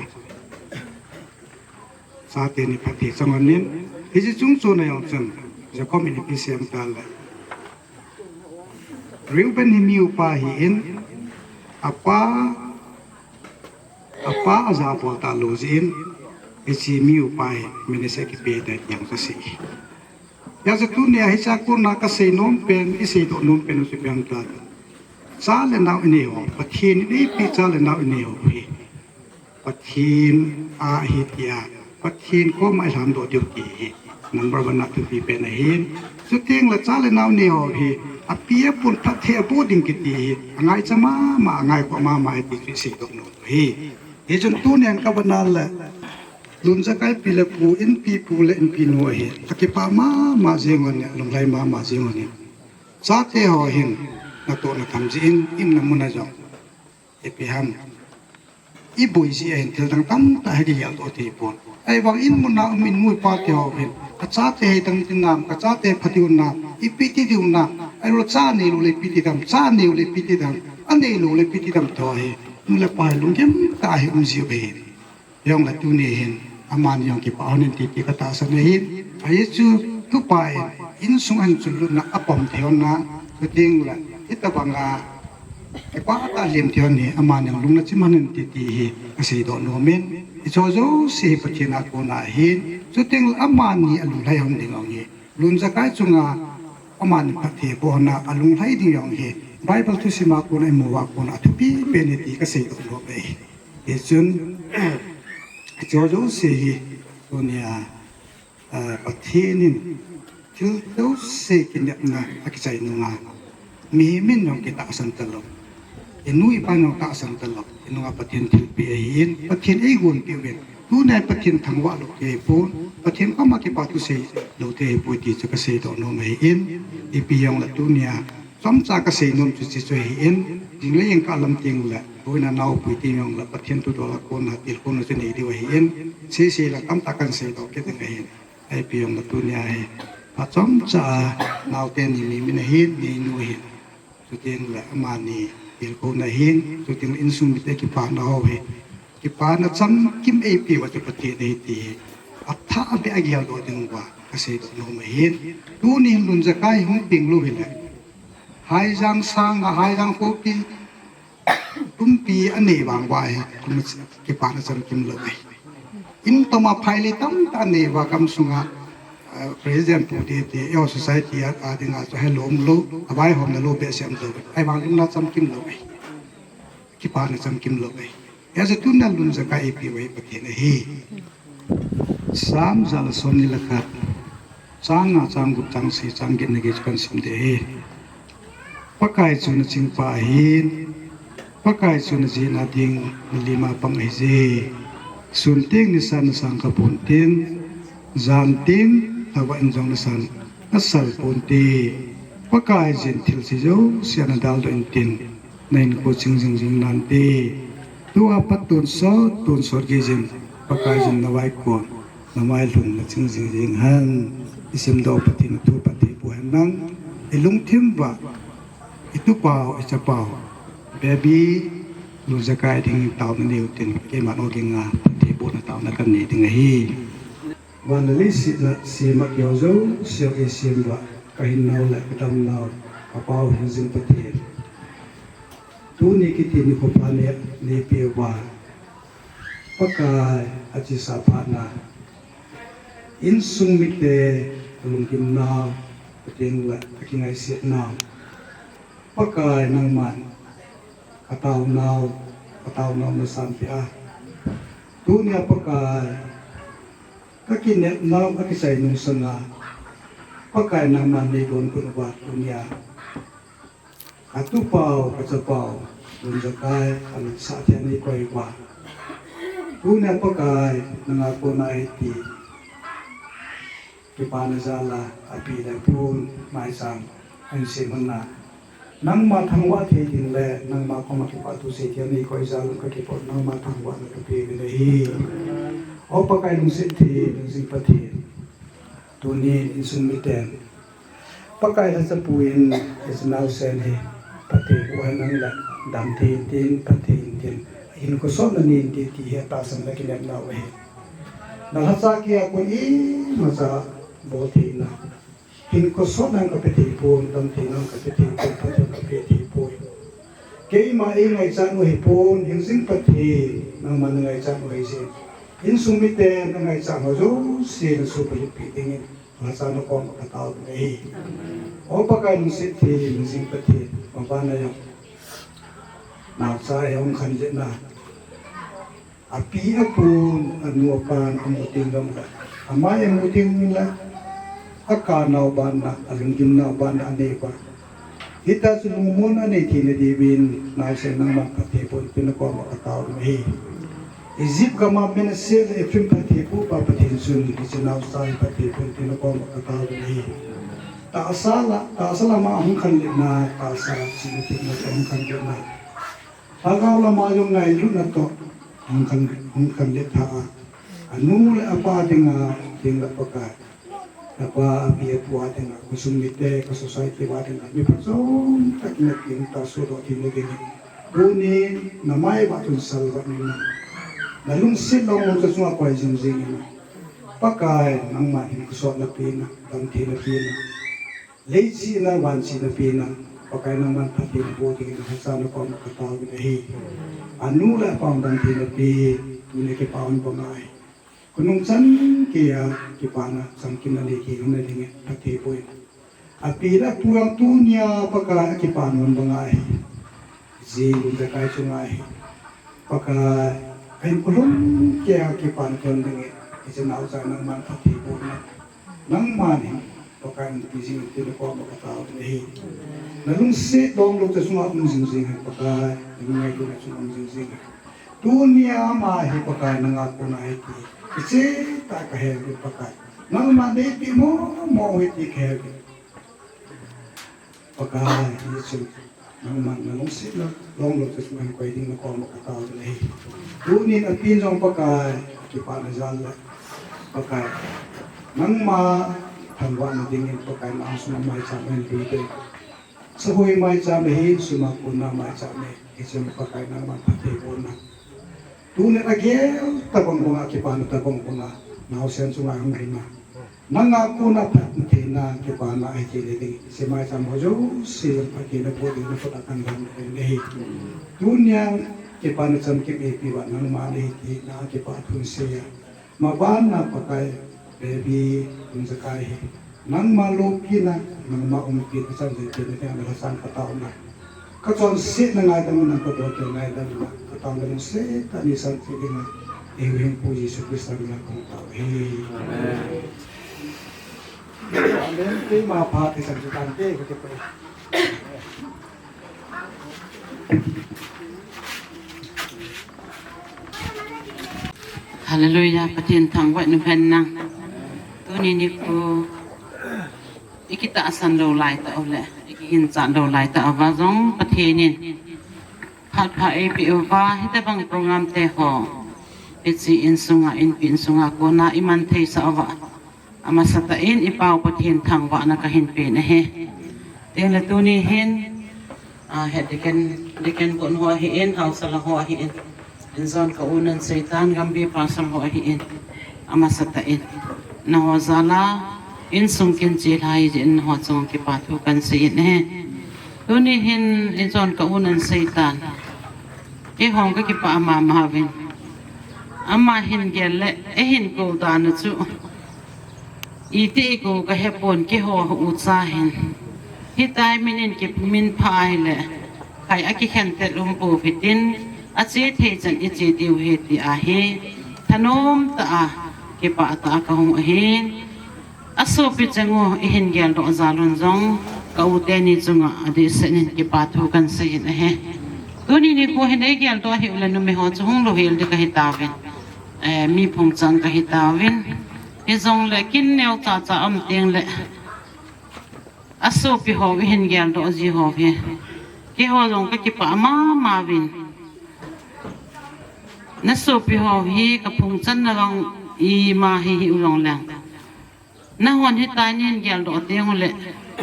Chate ni phatthei chang lhon in, hiche chungchon a jong chun, Jacob in ipi asei em tile, Reuben hi mi upa ahin, apa, apa ajabol talou jeh in, hiche mi upa hi Manasseh kipe tai ti jong chu asei. Hijeh chun tunia hiche a kona kasei nom pen, iseidoh nom pen u chu ipi ham tile, cha le nao inei ho, Pathen in eipeh cha le nao inei ho hi Pathen a ahi tia, Pathen koma ilhamdoh diu ti hi number one a thupi pen ahin. Chuteng le cha le nao nei ho hi, api apun phatthei aboh ding kiti hi angaicha mama, angaikhoh mama ahi ti chu iseidoh nom u ahi. Hichun tunin ka vannoi le, Lunjakai pi le pu, inpi pu le inpi nu ahi, akipah mama jeng lhon in, alunglhai mama jeng lhon in. Chate ho hin natohna tham jeh in, in na mun a jong ipi ham, iboi jeh a hin thil dang tamtah hi kigel doh thei pon. Ahivang in mun a um, in nu in pa te ho hin, ka chate hi dang ti nam, ka chate pha diu nam, ipi ti diu nam, ahilou cha neilou le ipi ti dam, cha neiu le ipi ti dam, aneilou le ipi ti dam ti ho hi, nu le pa hi lunggim tah a hi um jiu ahi. Hijongle tuni hin, amani jong kipah lhon in ti, ti ka tahsan ahin. Ajeh chu, tupa in, insung a hin chunlutna apom thei lhon na, chuteng le, hitobang a, kipah tah a lem thei lhon hi, amani jong lung nachim lhon in ti, ti hi, ka seidoh nom in. Hicheho jouse hi Pathen a kona ahin, chuteng le amani alunglhai lhon ding jong hi, Lunjakai chunga amani phatthei aboh lhon a, alunglhai ding jong hi, Bible thusim a kona imu uva kona athupi pen ahi ti ka seidoh nom e. Hichun, hicheho jouse hi, tunia, ah, Pathen in thil jouse kinepna akichai nunga, mihem in jong kitahsan talou, inu ipa in jong tahsan talou, inunga Pathen thilpeh ahin, Pathen eigonpeh uvin. Tunia Pathen thangvah lou thei ahipon, Pathen koma kipa thu sei lou thei ahipoi ti chu ka seidoh nom ahin, ipi hijongle tunia chomcha ka seinom chu hiche chu ahin, jing le jingkah lam teng le, boina naopui teng jongle, Pathen thudol a kona tilkhouna chu nei diu ahin, seisei le tamtah kahin seidoh kit ding ahin, ipi hijongle tunia hi, achomcha a, naote ni mimin ahin, ni nu ahin, chuteng le amani tilkhouna ahin, chuteng le insung mite kipana ho hi, kipana chamkim eipeh uva chu Pathen ahi ti hi, athah beh a geldoh ding uva ka seidoh nom ahin. Tunin Lunjakai hung peng lou hile, Haijang sanga, Haijang khopi, tumpi anei vang uva hi, kipana chamkim lou ahi. In toma phailei tamtah anei uva gam sunga, eh, President pu te te, eiho society a, a dinga chu helou umlou, avaihomna lou behseh umlou, ahivang lungna chamkim lou ahi. Kipana chamkim lou ahi. Hijeh chun tunia Lunjakai eipeh uva hi Pathen ahi. Psalm jale somni le khat, chang nga, chang gup, chang sagi, chang get na gei chu kahin sim ding ahi. Pakai chu nachingpa ahin, Pakai chu najina ding nalima pang ahije. Sun teng nisan nasang khapon tin, jan teng lhagao in jong nasan nasal ponte. Pakai jin thilse jouse a nadaldoh intin, nahinkho ching jing jing nante. Tua pat tonsot tonsot gei jin Pakai jin navaikon namai lhun naching jing jing hen. Isimdoh Pathen athu phatthei boh hen lang. Ilungthim uva itupau ichapau Baby Lunjakai ding taona neiu tin, keiman o ginga phatthei bohna taona kanei ding ahi. Van le leiset a sem a kihou jouse a eisem uva, kahinnau le kadamnau, kapau hingjing Pathen, tuni kiti nikho pha neipeh uva, Pakai achesa phatna, insung mite alunggimnau, Pathen le akingaisetnau, Pakai nangman kataonau, kataonau nasanpeh a, tunia Pakai kakinepnau akichai nung sanga, Pakai nangman neidonbut uva tunia katupau kachapau Lunjakai alutsah thei a neikoi uva, tunia Pakai nanga kona hiti kipana jal a api le apun maicham ahin sem hon a, nangma thangvah thei ding le nangma koma kipathu sei thei a neikoi jal un kakipah, nangma thangvahna kapeuvin ahi. O Pakai lungset thei, lungset Pathen, tuni insung miten Pakai lhachapu in hiche naosen hi phatthei boh hen lang le, damthei intin, phatthei intin, hinkho sotna nei intin ti hi atahsan le kinepnau ahi. Nalhacha keiya kon imacha bol theina, hinkho sotna jong kape thei pon, damtheina jong kape thei pon, phatthei jong kape thei poi. Keima eingaichat u hipon, hingjing Pathen nangma nangaichat u ahijeh in, insung miten nangaichat ho jouse nasoh peh dingin lhacha nakoma katao ding ahi. O Pakai lungset thei, lungset Pathen, mabana jong naocha hi ahung khanletna, api apun, anu apan amu teng jongle, amai amu teng le, akanau banna, alunggimnau banna anei uva, hitia chu lungmonna anei theina diuvin naosen nangman phatthei boh in tin nakoma katao ding ahi. Egypt gam a Manasseh le Ephraim phatthei boh pa Pathen chun hiche naosen phatthei boh in tin nakoma katao ding ahi. Tahsa la, tahsa lama hung khanletna, tahsa chihna thepna toh hung khanletna, lhagao lama jong ngailutna toh hung khan, hung khanlet tha a, anu le apa dinga, ding le Pakai, apa api apu a dinga, khosung mite, ka society uva dinga mi phatchom tah in api hung tahsan sohdoh theina dingin, tuni namai uva chun salvah in, nalungset longlou chunga koi jing jing in, Pakai nangma hinkho sotna pena, damtheina pena, leiset a vansetna pena, Pakai nangman phatthei naboh dingin lhacha nakoma katao ding ahi. Anu le apa damtheina pe, tuni kipah hon banga ahi. Khonung chan geiya kipana chamkim anei kit hon dingin phatthei boh in, api le apu jong tunia Pakai akipah nom banga ahi. Ji Lunjakai chunga hi Pakai ahinkho lhon geiya kipana thon dingin, hiche naocha nangman phatthei boh in, nangman hin Pakai in pi jing in tin nakoma katao ding ahi. Nalungset longlou chunga um jing jing hen Pakai, nalungngailutna chunga um jing jing hen. Tunia ama hi Pakai nanga kona hiti hiche tah kahe uvin Pakai, nangman neipeh momo u hiti kahe uvin. Pakai, hiche nangman nalungsetna longlou chunga hin koi ding nakoma katao ding ahi. Tunin apin jong Pakai, kipana jal le, Pakai, nangma thangvahna dingin Pakai nasunga maicham ahin lui ding. Sahoi maicham ahi, suma kona maicham ahi, hichun Pakai nangman phatthei boh in. Tunin agel tabang banga, kipana tabang banga, naosen chunga hung lhunna, nanga kona phattheina kipana ahi theina ding, hiche maicham ho jouse phattheina boh ding nakhut a kahin lhon ahi. Tunia kipana chamkim eipeh uva nangma nahi ti nakipah thu seiya, mabana Pakai, Baby Lunjakai hi nangma loupina, nangma umpina, chan jing pina dinga lhacha katao na, kachonsetna ngaidam na, kadoukhel ngaidam na, kataona lungset tah in neisanpeh dinga, eihuhhingpu Jesu Christa mina kahung tao ahi. Amen. Amen. Keima phat eisan chu tante, kati pai. Hallelujah, Pathen thangvah in umhen nang. Tuni nikho ikitahsan lou laitah u le ikiginchat lou laitah uva jong Pathen in phat pha eipeh uva, hitobang program te ho hiche insunga, inpi insunga kona iman theisah uva, amasatah in i Pau Pathen thangvahna kahin pen ahi. Tengle tuni hin, ah, he deacon, deacon gon ho ahin, haosa lang ho ahin, injon ka u nan seitan, Gambih pastor ho ahin, amasatah in naho jal a insung kin chilhai jeh in naho chunga kipa thu kahin seiyin ahi. Tuni hin injon ka u nan seitan, eihon kakipah mama uvin. Ama hin gel le eihin kou dan u chu, iti eikou kahepon, keiho ucha hin. Hitia min in kimin pha ahile, khai akikhen tel um pouve tin, ache thei chan iche diu ahi tia hi thanom tah a, kipah tah a kahung ahin. Asopi cheng u ihin geldoh jal un jong, ka u teni chunga adehset in kipa thu kahin seiyin ahi. Tuni nikho hin eigeldoh ahiu le numei ho chu hung louhel ding kahi tauvin, eh, mi phung chang kahi tauvin. Hijongle kin neocha cha um tengle, asopi ho ihin geldoh ji ho hi, keiho jong kakipah mama uvin. Nasopi ho hi kaphung channa vang ima hi hiu jongleng, nahon hitia nahin geldoh teng ule,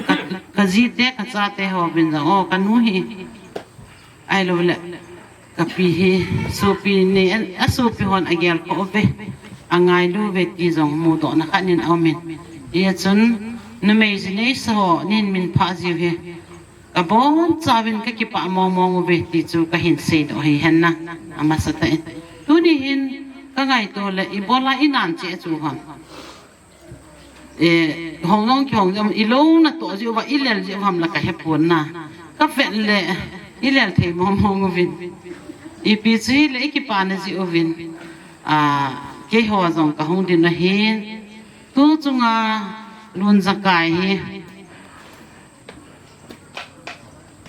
ka, kajite kachate hovin jong, o, kanu hi, ahiloule kapi hi, sopi nei, asopi hon agel khah uve, angailu uve ti jong mudohna khat in aumin. Hijeh chun numei ji neisa ho nahin minphah jiu hi kabonchauvin kakipah mongmong uve ti chu kahin seidoh ahi hen na, amasatah in. Tuni hin kangaito le ibola inan cheh chu ham, eh, hong jong kihong jong, ilou natoh jeh uva ilel jeh u ham la kahepon na. Kavet le ilel thei mongmong uvin. Ipi chu hile ikipana jeh uvin, ah, keiho jong kahung din ahin. Tu chunga Lunjakai hi,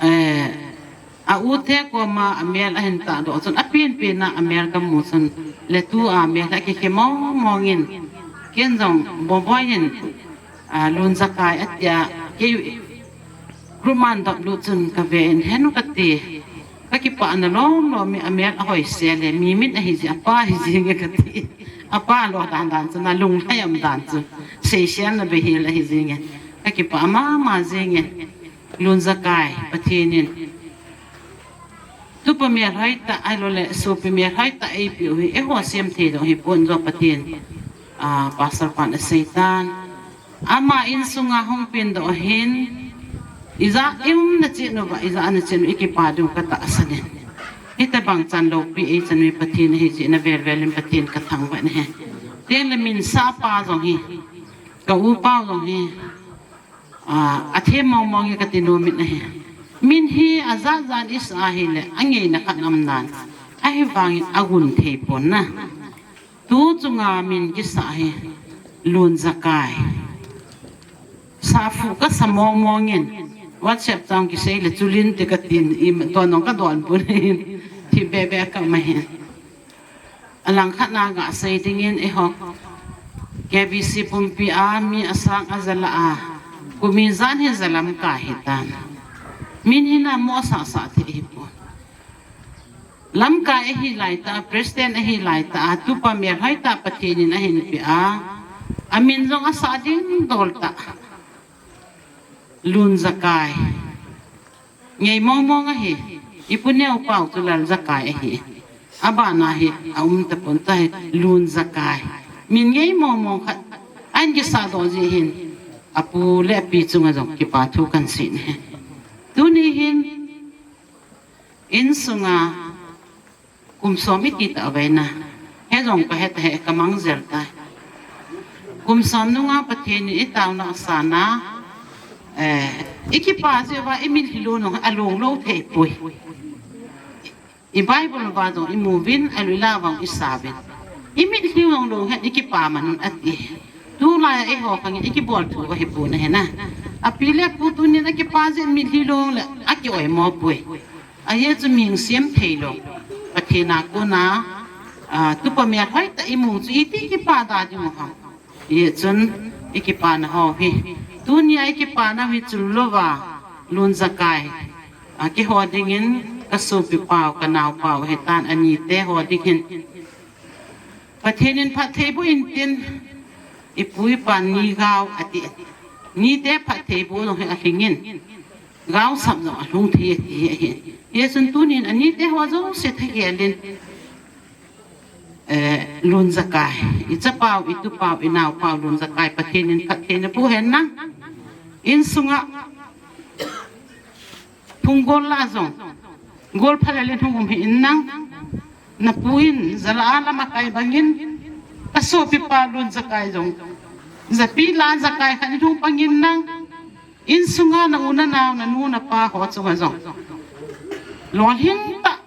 eh, a u te koma amel ahin tahdoh chun, apenpen a amel kamu chun, le tua amel akikhe mongmong in, ken jong Boboi in, ah, Lunjakai atia, kei group man doplut chun kaven, henu kati. Kakipahna lomlom in, amel ahoise le, mi mit ahijeh, apa ahijenge kati. Apa lo dandan chu, nalunglhai um dan chu, seiselna beihel ahijenge. Kakipah mama jenge. Lunjakai, Pathen in tupa melhoitah ahiloule sopi melhoitah eipeh u hi, eiho sem thei dong hipon jo Pathen, ah, Pastor pan aseitan. Ama insunga hung pendoh ahin, ijat iumna cheh uva, ijat ana cheh u ikipa diu katahsan in. Hitobang chan loupi eichan u hi Pathen ahijeh in avelvel in Pathen kathangvah in ahi. Tengle min sahpa jong hi, ka upa jong hi, ah, athem mongmong e kati nom in ahi. Min hi ajat jat in isah ahile angeina khat umdan, ahivangin agun thei pon na. Tu chunga min kisah hi Lunjakai. Sahphuh kasa mongmong in, WhatsApp chang kisei le Chulin te katin, imacha nong kadonbut in, thipbeh beh kama hin. Alangkhat na gasei dingin eiho K B C pumpi a mi asang ajalah a, kum ijat hi ja lamkai hitan. Min hi namo sahsah thei hipon. Lamkai ahi laitah a, President ahi laitah a, tupa melhoitah Pathen in ahinpeh a, amin jong asah dingdol tah, Lunjakai. Ngei mongmong ahi. Ipu Neopao chu Laljakai ahi. Abana hi aum tapon tahi, Lunjakai. Min ngei mongmong khat ahin kisahdoh jeh hin, apu le api chunga jong kipa thu kahin sei ahi. Tuni hin insunga kum som iti tauve na. Hijong kahet ahi, kamang jel tai. Kum som nunga Pathen in itaona asana, eh, ikipa jeh uva imitlhi lou nung along lou thei poi. I Bible uva jong imuvin, alui la vang isauvin. Imitlhi lou lou hen ikipa man un ati. Tulai a eiho khangin ikibol thu ahipon ahi na. Api le apu tunin akipa jeh in mitlhi lou le aki-oimo poi. Ajeh chu mihing sem thei lou, Pathen a kona a, tupa melhoi tah imu chu iti kipah da ding u ham. Hijeh chun i kipana ho hi, tunia i kipana hi chul louva, Lunjakai, a, keiho dingin ka sopi pau, ka nao pau ahitan, anite ho ding hin Pathen in phatthei boh intin, i pu i pa ni gao ati. Nite phatthei boh jong hi alhingin, gao sap jong alhung thei ati ahi. Hijeh chun tunin anite ho jouse thagel in, eh, Lunjakai, i chapau, i tupau, i naopau Lunjakai, Pathen in phatthei naboh hen lang. Insunga phung gol lah jong, gol phalel in hung um hih in lang. Napu in jala a lam akai bangin, ka sopi pa Lunjakai jong, japi lah a jakai khat in hung pang in lang. Insunga na u na nao, na nu na pa ho chunga jong, lolhing tah,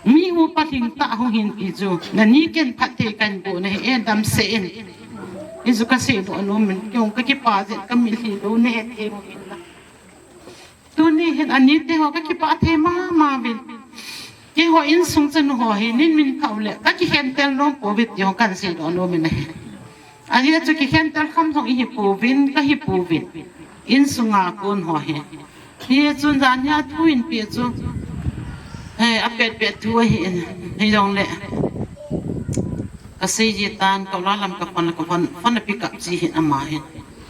mi upa lhing tah hung hin ti chu, nani ken phatthei kahin boh nahi e, damsel in. Hichu ka seidoh nom in, kei jong ka kipah jeh in ka mitlhi lou nahi e, ti mo in lang. Tuni hin anite ho ka kipah thei mama uvin. Keiho insung chanu ho hi nin min kha uleh ka kikhentel nom pouve ti jong kahin seidoh nom in ahi. Ajeh chu kikhentel kham jong ihi pouvin, ka hi pouvin. Insunga kon ho hi. Hijeh chun jan hi a thu in pe chu, he, apet pet thu ahi in, hijongle ka sei ji tan, ka la lam ka phone, ka phone, phone a pick up ji hin ama hin.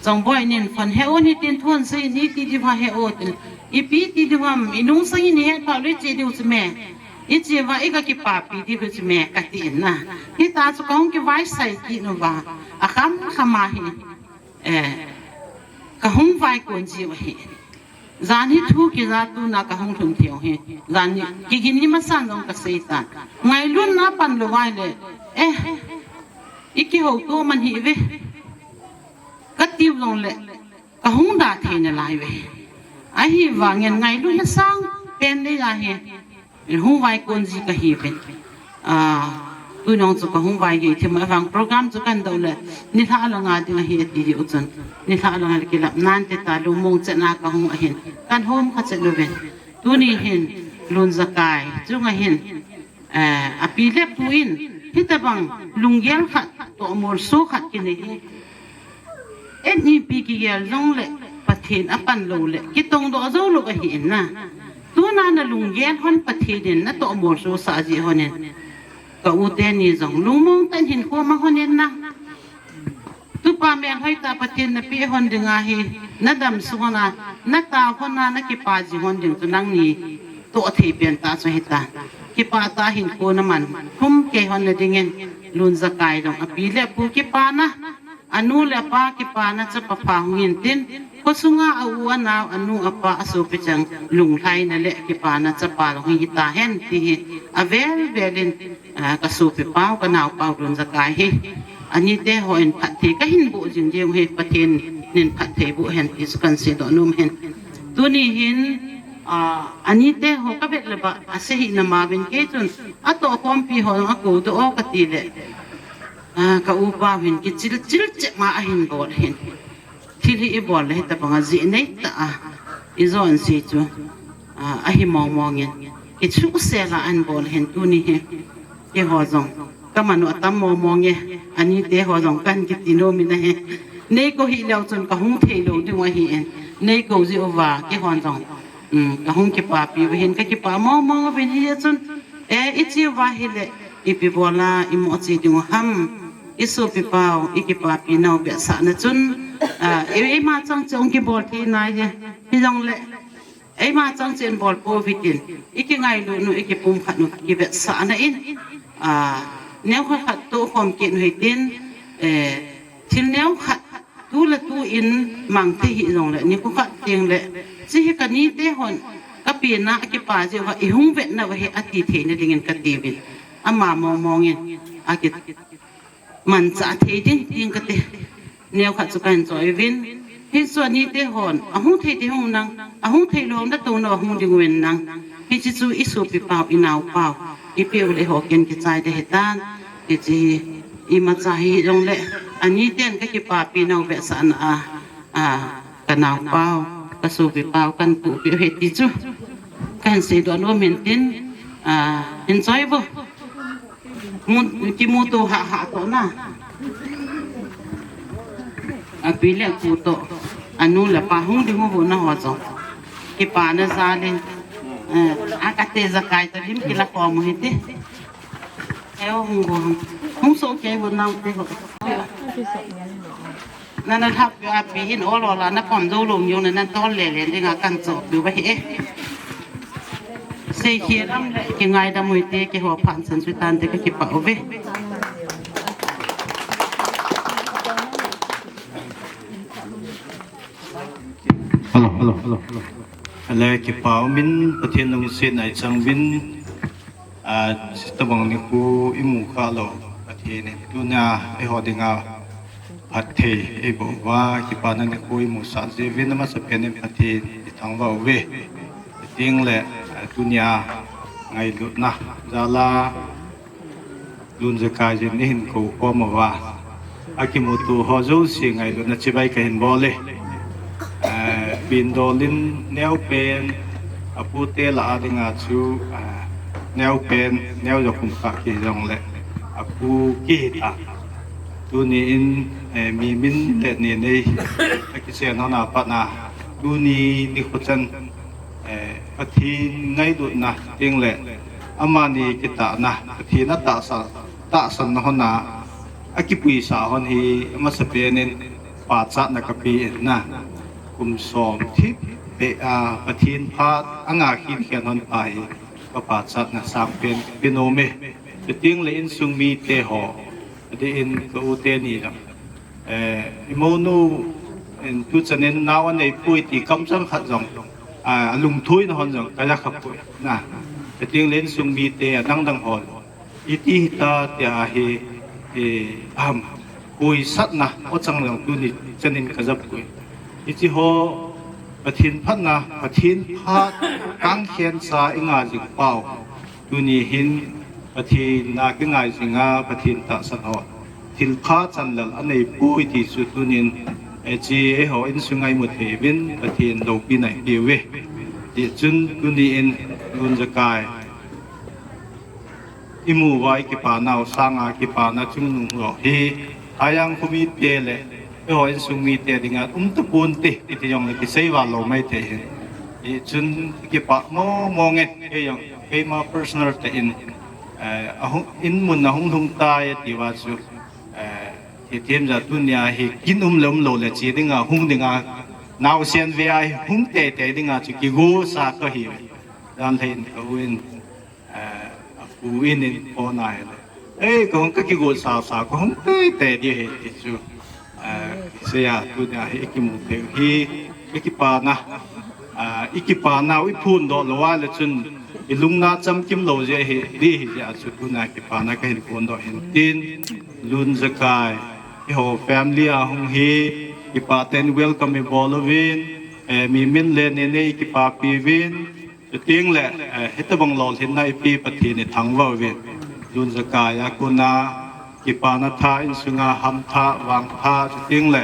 Chongboi nin phone he o ni tin thu ahin sei, iti diu ham he o tin. Ipi iti diu ham, i nungsang in i het phat uleh i che diu chu me. I che uva i ka kipapi diu chu me, ka ti in na. Hitia chu ka hung kivaisai kit uva, akham kham a hi, eh, ka hung vaikon jiu ahi. Jan hi thu kija tuna ka hung lhun thei u hi. Jan hi kigin ni masan jong ka sei tan. Ngailutna pan lou vai le, eh, i kihouto man hih uve, ka tiu jongle, ka hung da thei nalai uve. Ahivangin ngailutna sang pen nei ahi. Hung vaikon ji ka hi uve. Ah, tuni jong chu ka hung vai gei thim a, ahivang program chu kahin doh le, nilhah langa ding ahi ati diu chun, nilhah langa kilap nan te ta, lungmong chet na ka hung ahin, kahin hom kha chet uve. Tuni hin, Lunjakai chunga hin, eh, api le pu in, hitabang lunggel khat, tohmolso khat kinei hi. Eni pi kigel jongle, Pathen apan lou le, kitong doh jou lou ahi in na. Tuna na lunggel hon Pathen in na tohmolso sah jeh hon in, ka u teni jong lungmong tah in hinkho mang hon in na. Tupa melhoi tah Pathen na pe hon ding ahi, na dam sung hon a, na tao hon a, na kipah ji hon ding chu nangni toh thei pen tah chu ahitan. Kipah tah hinkho na man thum kei hon na dingin, Lunjakai jong api le pu kipana, anu le apa kipana chapa pha hung in tin, khosunga a u a nao, anu apa, asopi chang lunglhaina le kipana chapa jong hi hita hen ti hi avel vel in, ah, ka sopi pau, ka nao pau Lunjakai hi. Anite ho in phatthei kahin boh jing diu hi, Pathen in phatthei boh hen ti chu kahin seidoh nom hen. Tuni hin, ah, anite ho ka vet le ba, asei hih na ma uvin kei chun, atoh khompi ho jong akou doh o ka ti le, ah, ka upa hin kichil chil cheh ma ahin bol hin. Thil hi i bol le hitabang a jeh nei tah a i jon si chu, ah, ahi mong mong in. Kichu sel a ahin bol hin tuni hi. Keiho jong ka man u atam mong mong e, anite ho jong kahin kiti nom in ahi. Nei kou hih leu chun ka hung thei lou ding u ahi in. Nei kou jeh uva, keihon jong, um, ka hung kipapi uva hin, ka kipah mong mong uvin hijeh chun, eh, i che uva hile, ipi bol a i mo che ding u ham. I sopi pau, i kipapi nau vetsahna chun, ah, eima chang cheh hung kibol thei nai e. Hijongle, eima chang cheh in bol pou hitin, i kingailut u, i kipumkhat u kivetsahna in, ah, neo khat khat toh khom kit u hitin, eh, thil neo khat tu le tu in mang thei hih jongle, nikho khat teng le, hiche hi ka nite hon ka pena a kipah jeh uva i hung vetna uva hi ati theina dingin ka tiuvin. Ama mong mong in aki manchah thei ding, ding kati. Neo khat chu kahin choi uvin. Hichu anite hon, ahung thei te hung nang, ahung thei lou natouna uva hung ding uvin nang. Hiche chu i sopi pau, i nao pau, i peh u le ho ken kichai ding ahitan. Hiche hi imacha hijongle, aniten ka kipapi nau vetsahna a, a, ka nao pau, ka sopi pau, kahin puhpeh u ahi ti chu kahin seidoh nom in tin, a, enjoy vo. Kimuto hah hah toh na. Api le pu toh, anu le apa hung ding u bu na ho jong, kipana jal in, eh, a kate jakai ta lim kila khom u hite. Eo hung bu hung, hung so kei bu nau te ho. Nana lhap yo api hin ol ol a na pom jou lom jong nana tol le le ding a kan cho piu ba hi e. Sei khi lam le kingaidam u hite, keiho phat chan chu tante ka kipah uve. Hello, hello, hello. Ale kipah umin Pathen lungset a i chang uvin, a, hitabang nikho i mu kha lou Pathen in tunia eiho dinga phatthei eiboh uva, kipana nikho i musah jeh uvin amasapen in Pathen i thangvah uve. Chuteng le, a, tunia ngailutna jal a Lunjakai jin eihin kou khom uva, akimuto ho jouse ngailutna chibai kahin bol e. Eh, Pindol in neopen, apute lah a dinga chu, eh, neopen, neo jo kum kha kihi jongle, apu kihi ta. Tuni in, eh, Mimin le Ninei akichen hon a pat na, tuni nikho chan, eh, Pathen ngailutna ding le amani kitahna, Pathen a tahsan, tahsanna hon a, akipuisah hon hi amasapen in pachatna kape in na. Kum som thip beh a Pathen phat anga khin khen hon pa hi ka pachatna sangpen pe nom e. Chuteng le insung mite ho, adeh in ka u teni jong, eh, i mounu in tuchan in nao anei poi ti kamchang khat jong, ah, alungthoina hon jong ka ja kha poi na. Chuteng le insung mite adang dang hon iti hita tia hi, eh, ham, puisatna o chang jong tuni chan in ka ja poi. Hiche ho Pathen phatna, Pathen phat kang khen cha i nga jing pau. Tuni hin Pathen na kingai jinga Pathen tahsan ho thilpha chanlal anei poi ti chu tunin, eh, hiche eiho insunga i mu thei uvin Pathen loupina i pe uve. Tichun tuni in Lunjakai i mu uva i kipanau sanga kipana chungnung ho hi, Hayang kho mite le eiho insung mite dinga um tapon te, iti jong le kisei val lou mai thei hin. Hichun kipah mong mong e, kei jong, keima personal tah in, eh, ahung, in mun ahung lhung tai ati uva chu, eh, Themjathu nia hi kin um le um lou le che dinga, hung dinga, naosen ve a hung tei tei dinga chu kigo sa kahi. Jan thei in ka u in, eh, apu in in phone a ahile, ei, ka hung ka kigo sa sa, ka hung tei tei di hi ti chu, eh, seija tunia hi i kimu thei u hi, i kipana, ah, i kipanau i phondoh lou a le chun i lungna chamkim lou jeh hi, di hi jeh a chu tunia kipana kahin phondoh hin tin, Lunjakai, eiho family a hung hi, kipah tah in welcome i bol uvin, eh, Mimin le Ninei i kipapi uvin, chuteng le, eh, hitabang lolhinna i pe Pathen i thangvah uvin. Lunjakai a kona kipana thah, insunga hamthah, vangthah, chuteng le,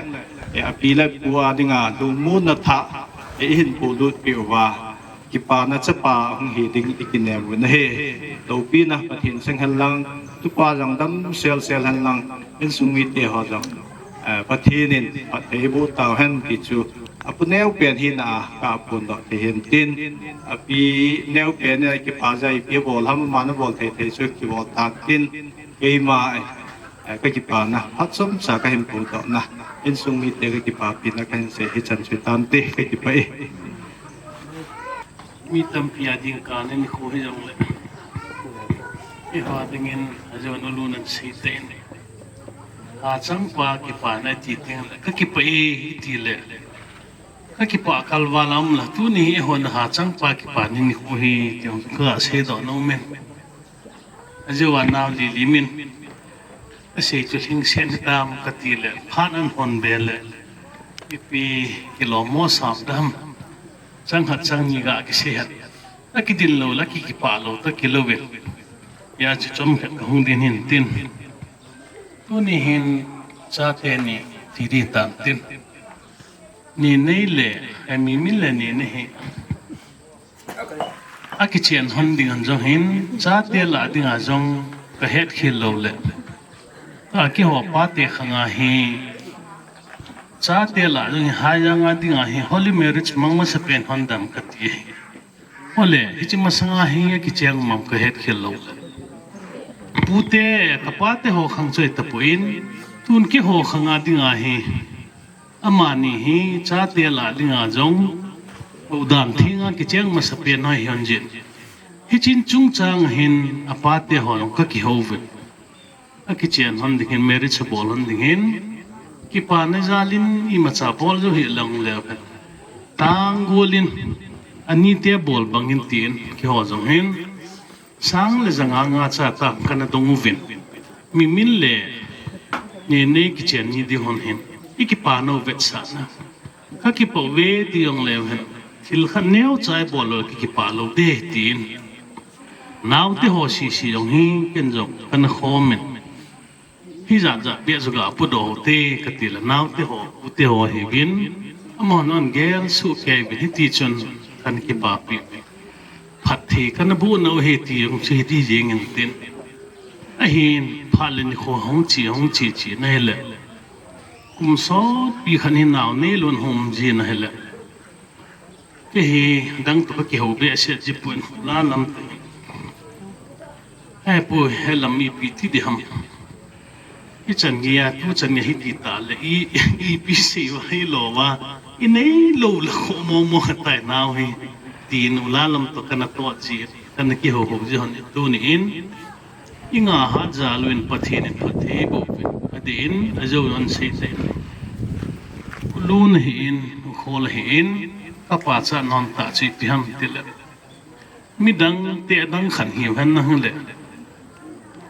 eh, api le pu a dinga lungmonna thah, eh, i hin polut peh uva, kipana chapa hung hi ding i kinem uvin ahi. Loupina Pathen chang hen lang, tupa jong damsel sel hen lang, insung mite ho jong, eh, Pathen in phatthei boh tau hen ti chu apu neopen hina a ka phondoh thei hin tin, api neopen in a kipa jeh a ipi abol ham, ama na bol thei thei chu kibol tan tin, keima, eh, ka kipana phat chomcha kahin phondoh na, insung mite ka kipapina kahin sei hichan chu tante, ka kipah e. Mi tampi a ding kani nikho hi jong le, eiho dingin ajo nu lu nan sei te in, hachangpa kipana ti ding le ka kipah e ti le, ka kipah kalval a um la, tuni eihon hachangpa kipana nikho hi ti jong ka seidoh nom in. Ajeh a nao lili min, asei chu lhingset hitam kati le, phat an hon be le, ipi kilom mo sam dam, chang khat chang ni ga kisei hat, akidin lou la ki, kipah lou ta kilou ve. Hijeh chun chomkhat kahung din hin tin. Tuni hin chate ni ti di tan tin. Ninei le, eh, Mimin le Ninei hi akichen hon ding an jong hin, chate lah dinga jong, kahet khel lou le. Ka keiho pate khang a hi. Chate lah jong hi haiya nga ding a hi holy marriage mang masapen hon dem kati. Ole, hiche masang a hi kicheng mang kahet khel lou le. Pute, kapate ho khang chu tapon, tun keiho khang a ding a hi. Amani hi chate lah ding a jong, udan thing a kicheng masapen a hi hon jin. Hiche chungchang hin apate ho jong kakihou vin. Akichen hon ding hin, marriage abol hon ding hin. Kipana jal in imacha bol jou hih lang le. Tanggol in, anite bol bang in tin, keiho jong hin. Sang le ja nga nga cha ta kana dong uvin. Mimin le, Nenei kichen ni ding hon hin. Ikipa nau vetsahna. Kakipah uve ti jong leu hen. Thil khat neocha ibol lou kikipah lou de tin. Naote ho sese jong hi ken jong kana khom in. Hijat jat beh chu ga pudoh u te kati le naote ho, ute ho hi vin. Amahon gel suh kei vin hiti chun kana kipapi. Phatthei kana boh nau hi ti jong chu hiti jeng in tin. Ahin phat le nikho hung che, hung che che na hile. Kum sotpi khat hi nao neilou in hung um ji na hile. Kei hi adang toh kakihou behseh ji pon, la lam te. He pu, he lam ipi ti ding ham. Hichan geiya, tuchan geiya hiti ta le, i, ipi sei uva, hilou uva. Ineilou le khoh momo kha tai nao hi. Tin u la lam toh kana toh ji, kana kihou hou ji hon tuni in. Inga hat jal uvin Pathen in phatthei eiboh uvin, adin, ajou in sei tei. U Lun ahin, u Khol ahin, kapa cha nom tah chu ipi ham tile. Midang te adang khat hiu hen nahile.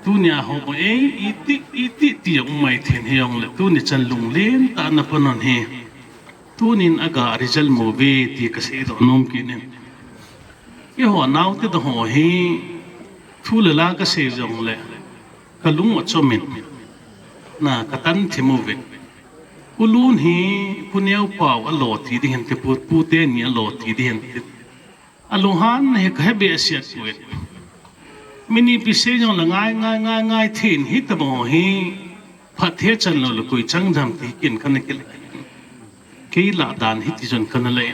Tunia ho bou ei, iti, iti, ti jong um mai thei in hijongle, tuni chan lunglen tah a napan hon hi. Tunin aga result mu ve ti kasei doh nom kit in. Keiho naote dang ho hi thu le la kasei jongle kalung achom in, na katan thim uvin. U Lun hi Pu Neopau alo ti ding hin ti, pu, pute ni alo ti ding hin ti. Alunghan hi kahe behseh poi. Min ipi sei jongle ngai, ngai, ngai, ngai thei in hitobang ho hi phatthei chan lou le koi chang dem ti kin kana kila. Kei lah dan hiti chun kana lei.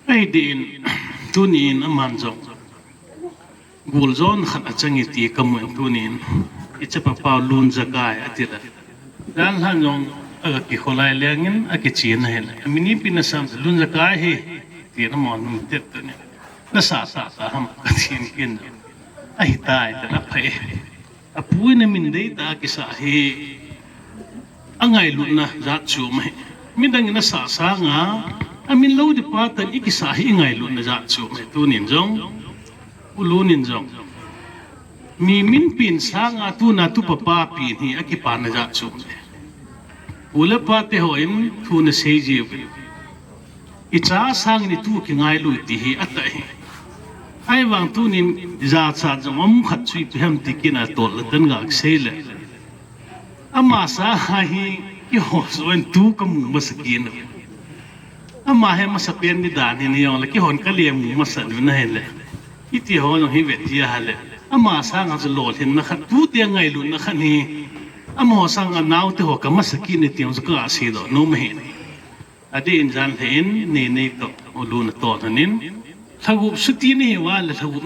Ahi din, tunin aman jong. Gul jon khat achang e ti kamu in tunin. Ichapa pau Lun Jakai ati le. Dan lhan jong aga kikholai leng in akichen ahi le. Min ipi nasam Lun Jakai hi. Ti na mon tet tuni. Nasah sah sah ham katin kin. Ahi tai te na phai. Apu in amin deitah a kisah hi angailutna jat chu um ahi. Midang in asah sanga, amin lou ding pa tah in ikisah hi ingailutna jat chu um ahi. Tunin jong, U Lun in jong. Mi min pen sanga tuna tupa pa pen hi akipana jat chu um ahi. U le pa te hon thu nasei jiuvin. Icha sangin itu kingailu ti hi atah hi. Ahivang tunin jachat jong um khat chu ipi ham ti kin atol le tan gah kisei le. Ama sanga hi keiho joh in tu kamu masa kit in. Ama hi masapen ni dan hi ni jongle keihon kale mu masa nu na hile. Iti ho jong hi ve ti ahile. Ama sanga chu lolhinna khat, tute ngailutna khat hi. Amaho sanga naote ho kamasa kit in ti jong chu kasei doh nom ahi. Adeh in jan lheh in, Nenei toh, U Lun atoh lhon in. Lhagup suti nahi uva le lhagup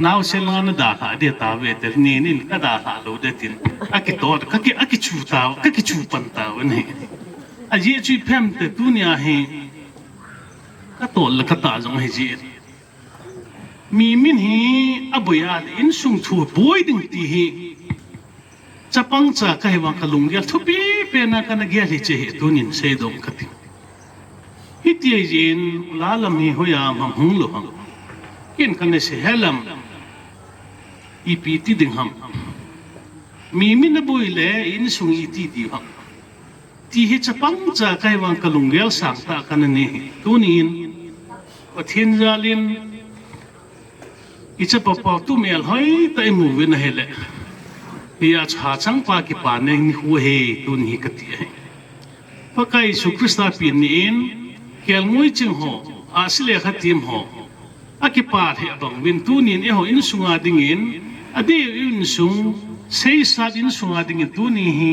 naosen langa nadalhah ding tave te, Nenei in kadalhah lou ding tin. Akitoh, kaki, akichu tau, kakichu pan tau ahi. Ajeh chu ipi ham tile tunia hi. Katol le katah jong ahi jeh in. Mi min hi aboi a le insung thu boi ding ti hi. Chapang cha kahi vang kalunggel thupi pen a kana gel hi che hi tunin sei dong kati. Hiti ahi jeh in la lam hi hoiya ham hung lou ham. Ken kana sei he lam. Ipi ti ding ham. Mi min aboi le insung iti ti ham. Ti hi chapang cha kahi vang kalunggel sang tah kana nei hi. Tunin, Pathen jal in, ichapa pau tu melhoi tah imu uvin ahile. Hiya cha chang pa kipa nei nikho ahi, tuni hi kati ahi. Pakai Jesu Christa pen ni in, kelngoi ching ho, ahsi le khatim ho. Akipa lheh bang uvin tunin eiho insunga dingin, Adeh insung, seisat insung a dingin tuni hi,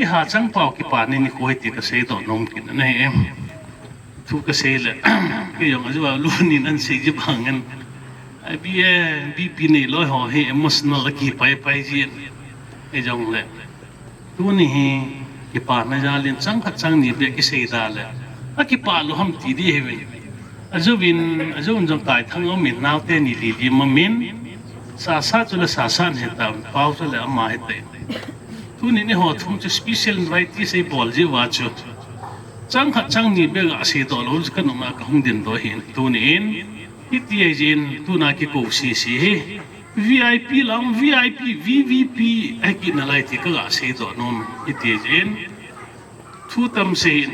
iha chang pau kipana nikho hi ti kasei doh nom kit ahi. Thu kasei le, kei jong ajou a lungin ahin sei ji bangin. Abi e, B P nei loi ho hi emotional akipai pai jin. Kei jong le. Tuni hi kipana jal in chang khat chang ni beh kisei da le. Akipah lou ham ti ding ahi. Ajouvin, ajouvin jong kaithang umin naote ni li li umin. Sasa chu le sasa ahi ta, Pau chu le ama ahi ta. Tuni eiho thum chu special invitees eibol ji uva chu. Chang khat chang ni beh gasei doh lou chu kanung a kahung ding doh ahin tuni in. Hiti ahi jin tuna kikou sese hi. V I P lang, V I P, V V P, ahi kit nalai ti kagasei doh nom, hiti ahi jin. Thu tam seiyin,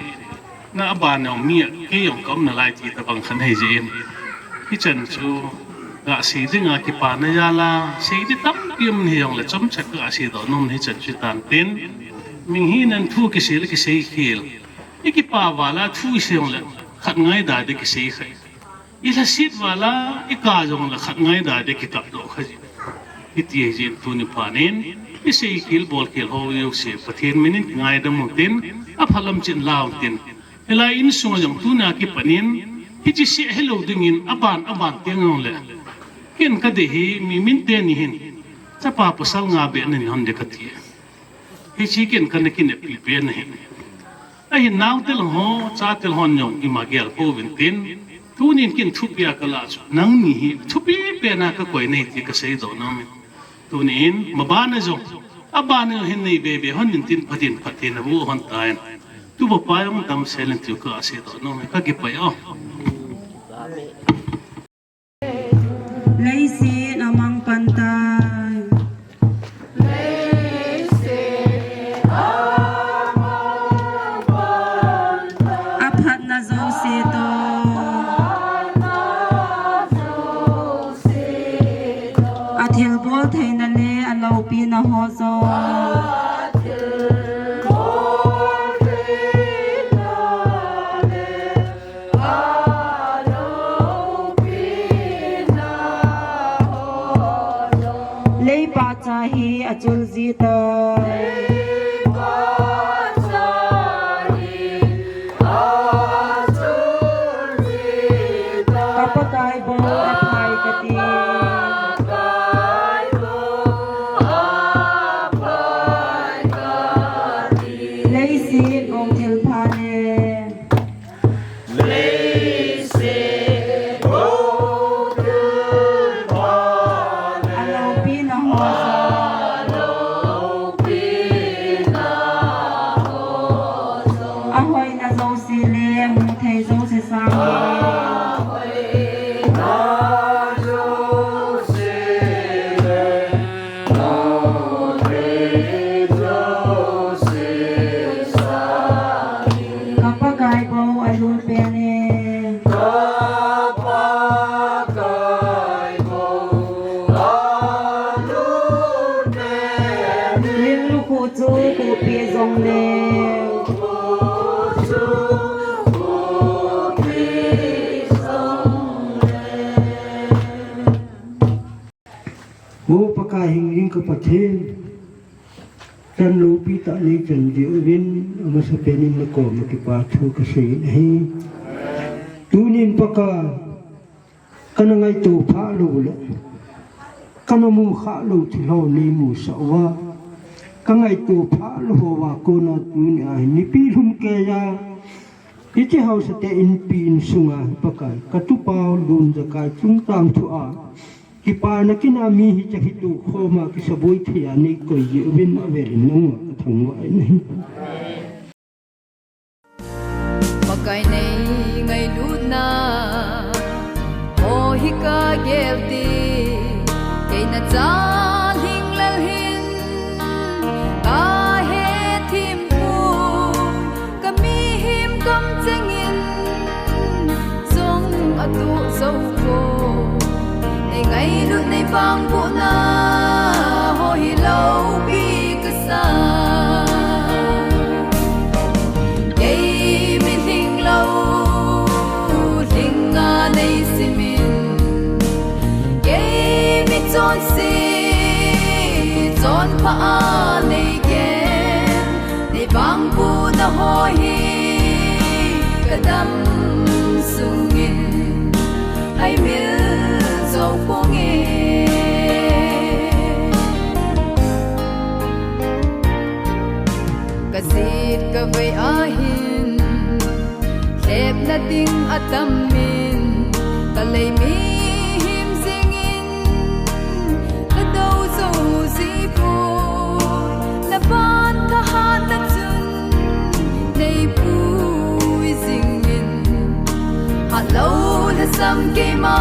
na aban jong mi a, kei jong kaum nalai ti tabang khat ahi jin. Hichan chu, gasei dinga kipana jal a, sei ding tampi um hijongle chomcha kagasei doh nom hichan chu tan tin. Mihina thu kisei le kisei khel. Ikipah val a thu isei jongle, khat ngaidam ding kisei khat. Ilhasit val a, ikap jongle khat ngaidam ding kikap doh kha ji. Hiti ahi jin tuni phat in, isei khel bol khel ho jouse, Pathen min in ngaidam un tin, aphalam chin la un tin. Hilai insung a jong tuna kipat in, hiche seh hilou dingin, aban, aban teng jongle. Ken kadei hi, mi min teni hin, chapa pasal nga beh nahin hon ding kati. Hiche ken kana kineppi pen ahi. Ahin naote lang ho, chate lang hon jong ima gel pouvin tin. Tunin ken thupi a kalah chu. Nangni hi thupi pen a kakoi nahi ti kasei doh nom e. Tunin, maban a jong. Aban a jong hin nei be be hon in tin phatin phatin abu hon tan. Tupa pa jong damsel in tiu kasei doh nom e. Kakipah e o. Leiset amang pan tai. Aphatna jouse toh. Athilbol theina le aloupina ho jouse. Leipa cha hi achul ji tai. Ka Pakai bou aphai kati. Leiset bou thilpha le. Leiset bou thilpha le. Aloupina ho. Aloupina ho. Ahoina jouse le, muthei jouse sang le. Ahoina jouse le. Ka Pakai bou alul pen e. Ling lukhuh chu khuhpi jong le. O Pakai hing ling ka Pathen, chan loupi tah nei chan jeh uvin, amasapen in nakoma kipa thu kasei in ahi. Tunin Pakai, kana ngaito phah lou le, kana mu khah lou thil ho nei musah uva, ka ngaito phah lou ho va kona tunia hin mipi lhum keiya, hiche haosa te inpi insunga Pakai, ka tupa Lunjakai chungchang thua, kipana kina mi hiche hi tukhoma kisaboi theiya nei koi jeh uvin avel in nangma kathangvah in ahi. Pakai nei ngailutna ho hi kagel te, kei nachal hinglel hin kahe thim poi. Ka mihem kamcheng in jong atoh jou poi. Nei ngailut nei vangbohna ho hi loupi kasa. Kei mitlhi lou, lhinga nei simin. Kei michonse, Pha a nei gen, nei vangbohna ho hi ka dam sungin hai mil jou ponge. Ka sit ka vei ahin, lhepna ding atam in, ka lei mihem jingin ka dou jou ji poi. Na ban thahatna chun nei pui jingin, hatlou lhasam keima